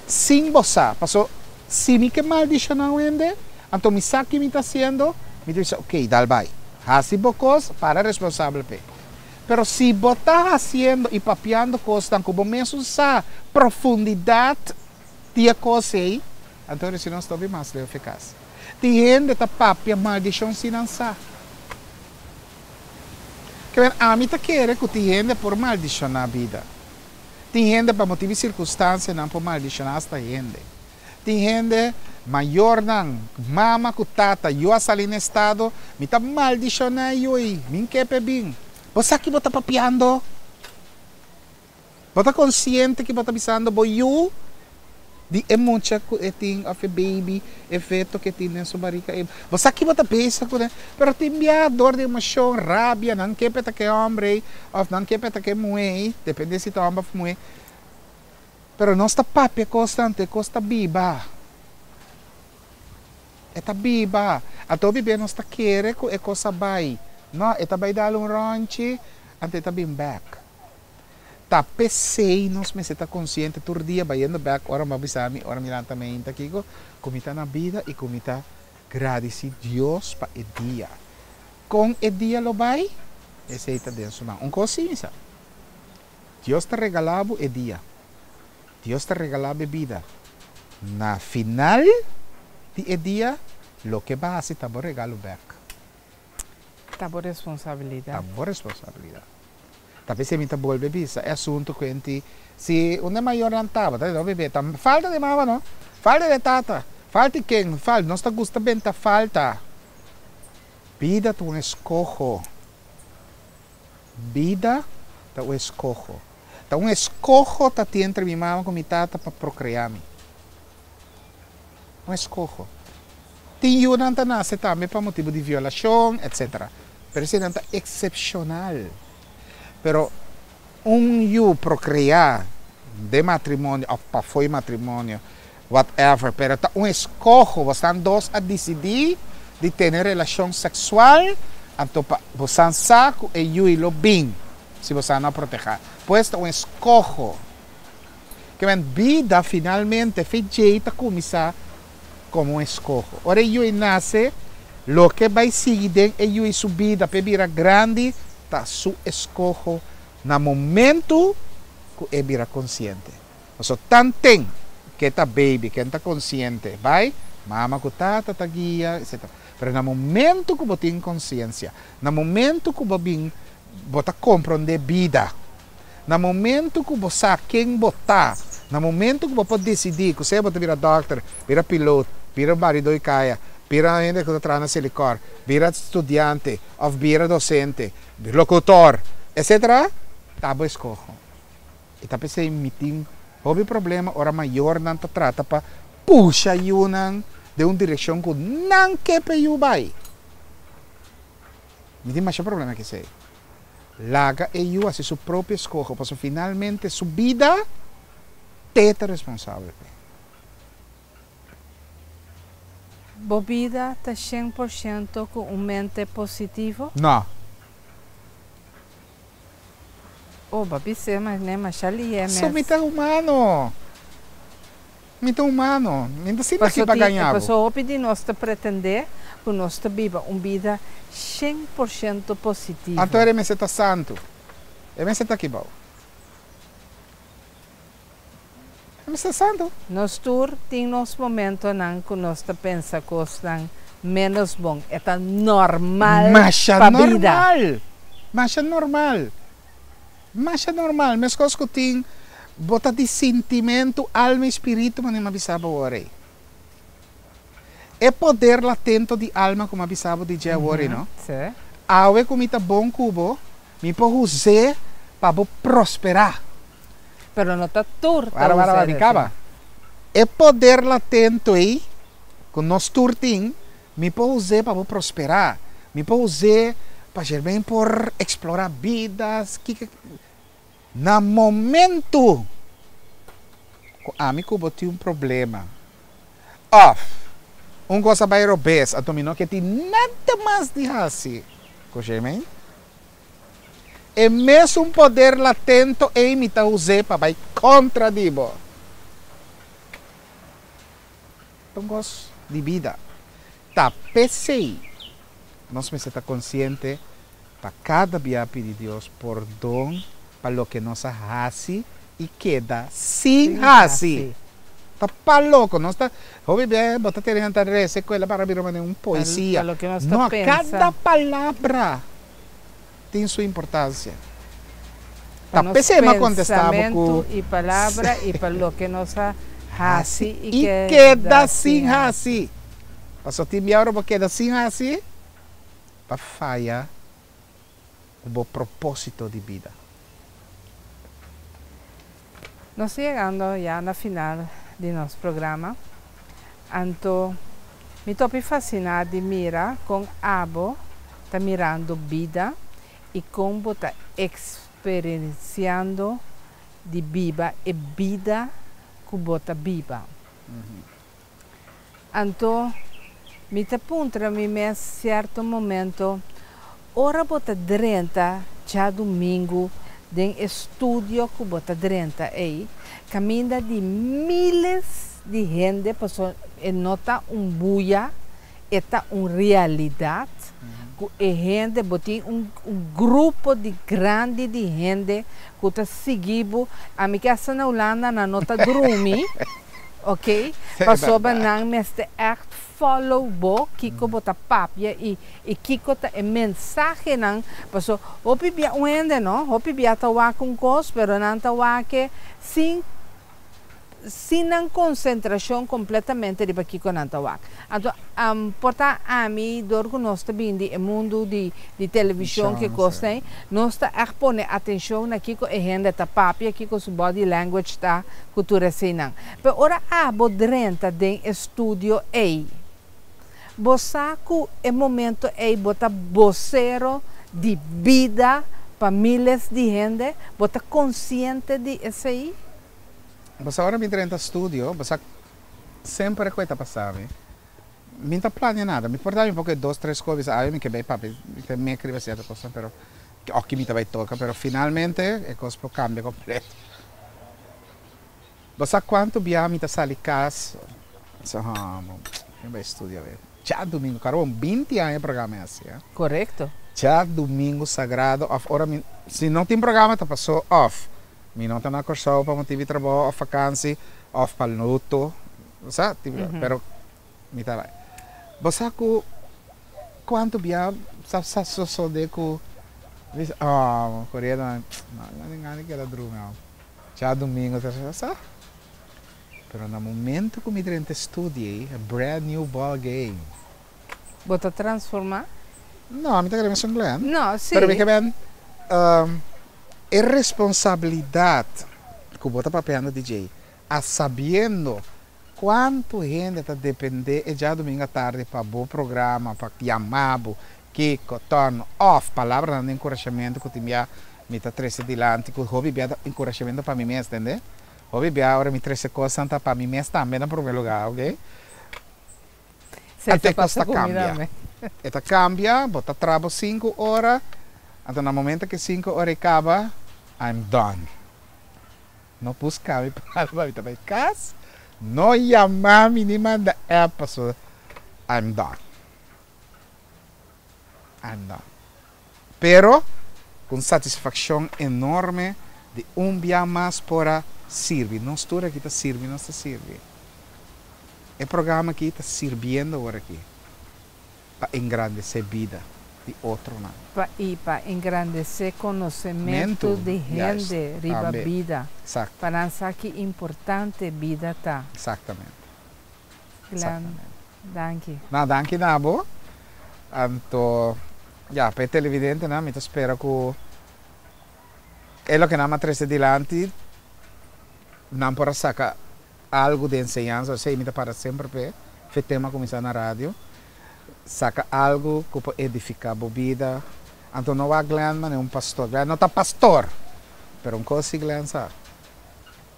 sin bo sa. Paso, si mi ke maldishoná un hende, anto mi sa ki mi ta hasiendo, mi ta bisa, ok, dal bai. Hasi bo kos, para responsabel p'e. Pero si bo ta hasiendo i papiando kosnan ku bo mesun sa profundidat di e kos ei, anto resi nos ta hopi mas leu efikas. Tin hende ta papia maldishon sin nan sa. Ke men, ami ta kere ku tin hende por maldishoná bida. Tin hende pa motibu di sirkunstansianan por maldishoná asta hende. Tin hende, mayornan, mama ku tata, yu a sali na estado, mi ta maldishoná e yu ei, mi n'ke p'e bin. Bo sa ki bo ta papiando? Bo ta konsiente ki bo ta bisando bo yu di e mucha ku e tin òf e baby, e feto ku e tin den su barika ei? Bo sa ki bo ta bisa kuné? Pero tin bia dor di emoshon, rabia, nan ke p'e ta ke hòmber ei òf nan ke p'e ta ke muhé ei, depende si ta hòmber òf muhé. Pero nos ta papia kos tantu, e kos ta biba. E ta biba. Anto hopi bia nos ta kere ku e kos a bai. No, e ta bai dal un rònchi, anto e ta bin bèk. Ta p'esei nos mester ta konsiente tur dia bayendo bèk ora mi a bisa mi, ora mi lanta meinta kiko, ku mi ta na bida i ku mi ta gradisí Dios pa e dia. Kon e dia lo bai? Esei ta den su man. Un kos sí mi sa. Dios ta regalá bo e dia. Dios ta regalá bo e bida. Na final di e dia, loke bo a hasi ta bo regalo bèk. Ta bo responsabilidat. Ta bo responsabilidat. Ta p'esei mi ta bolbe bisa e asuntu ku enti si un di e mayornan tabata di no bebé ta falta di mama no, falta di e tata, falta di ken, falta, nos ta gusta benta falta. Bida ta un eskoho. Bida ta un eskoho. Ta un eskoho ta tin entre mi mama ku mi tata pa prokreá mi. Un eskoho. Tin yunan ta nase tambe pa motibu di violashon, etsetera. Pero eseinan ta eksepshonal. Pero un yu prokreá den matrimonio òf pafó di matrimonio, whatever, pero ta un eskoho, bosnan dos a disidí di tene relashon seksual, anto pa bosan sa ku e yui lo bin si bosan no a protehá. Pues ta un eskoho. Ke men bida finalmente fe djei ta kuminsá komo un eskoho. Ora e yui nase, loke bai sigui den e yui su bida pa e bira grandi ta su eskoho na momentu ku e bira konsiente. Pasobra tanten ke ta baby, ken ta konsiente, bai, mama ku tata ta guia, etcetera. Pero na momentu ku bo tin konsiensia, na momentu ku bo bin, bo ta komprondé bida, na momentu ku bo sa ken bo ta, na momentu ku bo por disidí ku sea bo ta bira dòkter, bira pilot, bira un baridó di kaya, bira hende ku ta traha na Selikor, bira studiante òf bira dosente, lokutor, etcetera. Ta bo eskoho. I ta p'esei mi tin hopi problema ora mayornan ta trata pa pusha yunan den un direkshon ku nan ke pa e yu bai. Mi tin masha problema ku esei. Laga e yu hasi su propio eskoho pasobra finalmente su bida t'e ta responsabel p'e. Bo bida ta 100% ku un mente positivo? No. Oh, bo a bis'é mas ne masha lié mes. So mi ta humano. Mi ta humano. Mi no ta sinti aki pa gaña bo. Paso hopi di nos ta pretendé ku nos ta biba un bida 100% positivo. Anto e mester ta santu. E mester ta aki bou. E mester ta santu. Nos tur tin nos momentonan ku nos ta pensa kosnan ménos bon. E ta normal Masha pa bida. normal! Masha normal! Masha normal. Meskos ku tin bo ta di sintimentu, alma i spiritu, manera mi a bisa bo awor ei. E poder latento di alma ku mi a bisa bo di dje awor ei, no? Sí. Awe ku mi ta bon ku bo, mi por us'é pa bo prosperá. Pero no ta tur ta Wara, wara, us'é wara, mi kaba. asina. E poder latento ei ku nos tur tin, mi por us'é pa bo prosperá. Mi por us'é pa Germain por eksplorá bida, kiko. Na momentu ku ami ku bo tin un problema òf un kos a bai robes, anto mi no ke tin nada mas di hasi ku Germain. E mesun poder latento ei mi ta us'é pa bai kontra di bo. Ta un kos di bida. Ta p'esei nos mester ta konsiente pa kada bia pidi Dios pordon pa loke nos a hasi i keda sin hasi. Ta pa loko nos ta hopi bia bo ta tene nan ta resa e kuela para bira manera un poesia. No, kada palabra tin su importansia. Pa Ta nos p'esei mi a kontestá bo ku pensamentu i palabra i pa loke nos a hasi i i keda keda sin sin hasi. hasi. Pasobra tin bia ora bo keda sin hasi, bo a faya ku bo propósito di bida. Nos ta yegando ya na final di nos programa, anto mi topi fasiná di mira kon abo ta mirando bida i kon bo ta eksperensiando di biba e bida ku bo ta biba. Anto mi ta puntra mi mes sierto momento, ora bo ta drenta djadumingu den e studio ku bo ta drenta ei, kaminda di miles di hende, pasobra e no ta un buya, e ta un realidat ku e hende, bo tin un un grupo di grandi di hende ku ta sigui bo, ami ke hasta na Hulanda nan no ta drumi, ok, pasobra nan mester ègt follow bo kiko bo ta papia i i kiko ta e mensahenan, paso hopi bia un hende no, hopi bia ta wak un kos pero nan ta wak e sin sin nan konsentrashon kompletamente riba kiko nan ta wak. Anto, por ta ami, dor ku nos ta bin di e mundu di di televishon ku e kosnan ei, nos ta ègt pone atenshon na kiko e hende ta papia, kiko su body language ta, ku tur eseinan. Pero ora abo drenta den e studio ei, bo sa ku e momento ei bo ta bosero di bida pa miles di hende? Bo ta konsiente di esei? Pasobra ora mi drenta studio, bo sa semper cu e ta pasa mi, mi no ta planea nada. Mi por ta mi por dos tres cos bisa awe mi ke bay papia, mi ta mek riba cierto cosnan pero oki mi ta bay toca pero finalmente e cos por cambia completo. Bo sa cuanto bia mi ta sali cas, bisa ha mi bay studio awe. Djadumingo, caro un binti aña e programa e haci. Correcto. Djadumingo sagrado of ora mi, si no tin programa ta paso of. Mi no ta na Kòrsou pa motibu di trabou òf fakansi òf pa luto, bo sa, pero mi ta bai. Bo sa ku kuantu bia sa sa sosodé ku mi bisa, oh, koriendo nan, no no tin gana di keda drumi awe. Djadumingu ta sa, pero na momento ku mi drenta e studio ei, a brand new ball game. Bo ta transformá? No, mi ta kere mesun Glen. No, sí. Pero mi ke ben. E responsabilidat ku bo ta papiando di dje, a sabiendo kuantu hende ta dependé e djadumingu atardi pa bo programa, pa yama bo, kiko, turn off, palabranan di enkurashamentu ku tin bia mi ta trese dilanti, ku hopi bia ta enkurashamentu pa mi mes, tende? Hopi bia ora mi trese kosnan ta pa mi mes tambe na promé lugá, oke? Esei Anto ta e kos pasa ta ku mi kambia. tambe. E ta kambia, bo ta traha bo sinku ora, anto na momento ku e sinku ora e kaba, I'm done. No buska mi pa mi ta bai kas, no yama mi ni manda app pasobra I'm done. I'm done. Pero ku un satisfakshon enorme di un bia mas por a sirbi. Nos tur aki ta sirbi, nos ta sirbi. E programa aki ta sirbiendo awor aki pa engrandesé bida di otronan. Pa i pa engrandesé konosementu Mentu, di juist, hende riba tambe. bida, Exacto. pa nan sa ki importante bida ta. Exactamente. Glenn, Exactamente. danki. Na, danki na bo. Anto, ya, pa e televidentenan mi ta spera ku e loke nan a trese dilanti nan por a saka algu di enseñansa. Esei mi ta para semper p'e, fe tema kuminsá na radio, saka algu ku por edifiká bo bida. Anto no wak Glenn manera un pastor. Glenn no ta pastor, pero un kos si Glenn sa,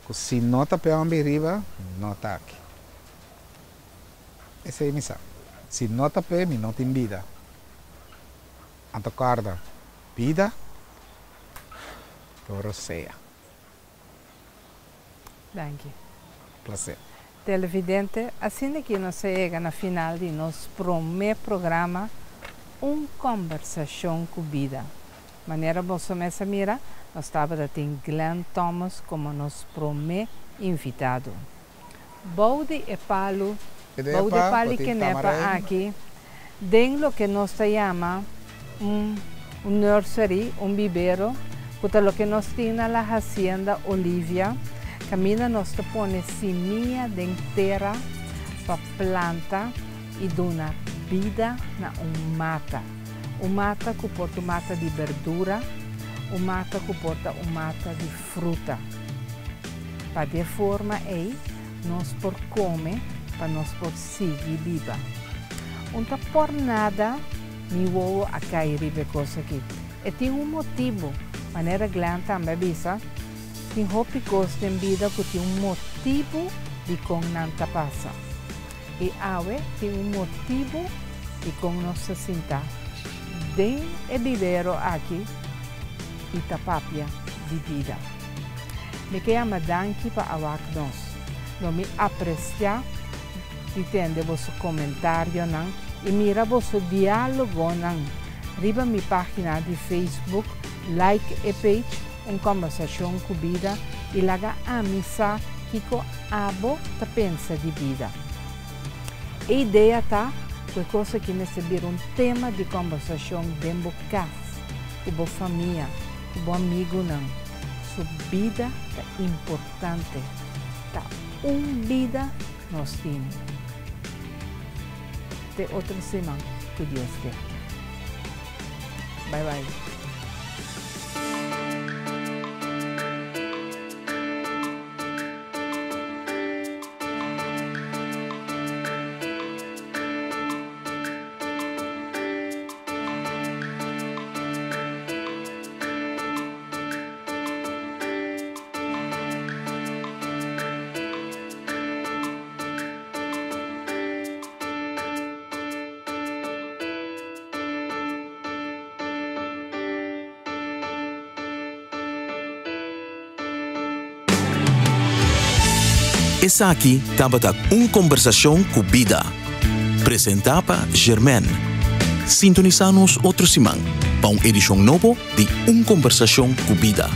ku si no ta p'e homber riba, no ta aki. Esei mi sa. Si no ta p'e, mi no tin bida. Anto kòrda, bida ta rosea. Danki. Placer. Televidente, asina ku nos a yega na final di nos promé programa Un Kombersashon ku Bida. Manera boso mes a mira, nos tabatin Glenn Thomas komo nos promé invitado. Bou di e palu, bou di Kenepa, pal'i bo tin kenepa tamarijn. aki, den loke nos ta yama un un nursery, un bibero, ku ta loke nos tin na La Hacienda Olivia, kaminda nos ta pone simia den tera pa planta i duna bida na un mata. Un mata ku por ta un mata di berdura, un mata ku por ta un mata di fruta. Pa di e forma ei nos por kome pa nos por sigui biba. Un ta por nada mi wowo a kai riba e kos aki. E tin un motibu, manera Glenn tambe a bisa, tin hopi kos den bida ku tin un motibu dikon nan ta pasa. I awe tin un motibu dikon nos ta sinta den e bibero aki i ta papia di bida. Mi ke yama danki pa a wak nos. Lo mi apresiá di tende boso komentarionan i mira boso diálogonan riba mi página di Facebook, like e page Un Kòmbersashon ku Bida i laga ami sa kiko abo ta pensa di bida. E idea ta ku e kos aki mester bira un tema di kòmbersashon den bo kas, ku bo famia, ku bo amigunan. Su bida ta importante. Ta un bida nos tin. Te otro siman ku Dios ke. Bai bai. Esaki tabata Un Kombersashon ku Bida, presentá pa Germaine. Sintonisá nos otro siman pa un edishon nobo di Un Kombersashon ku Bida.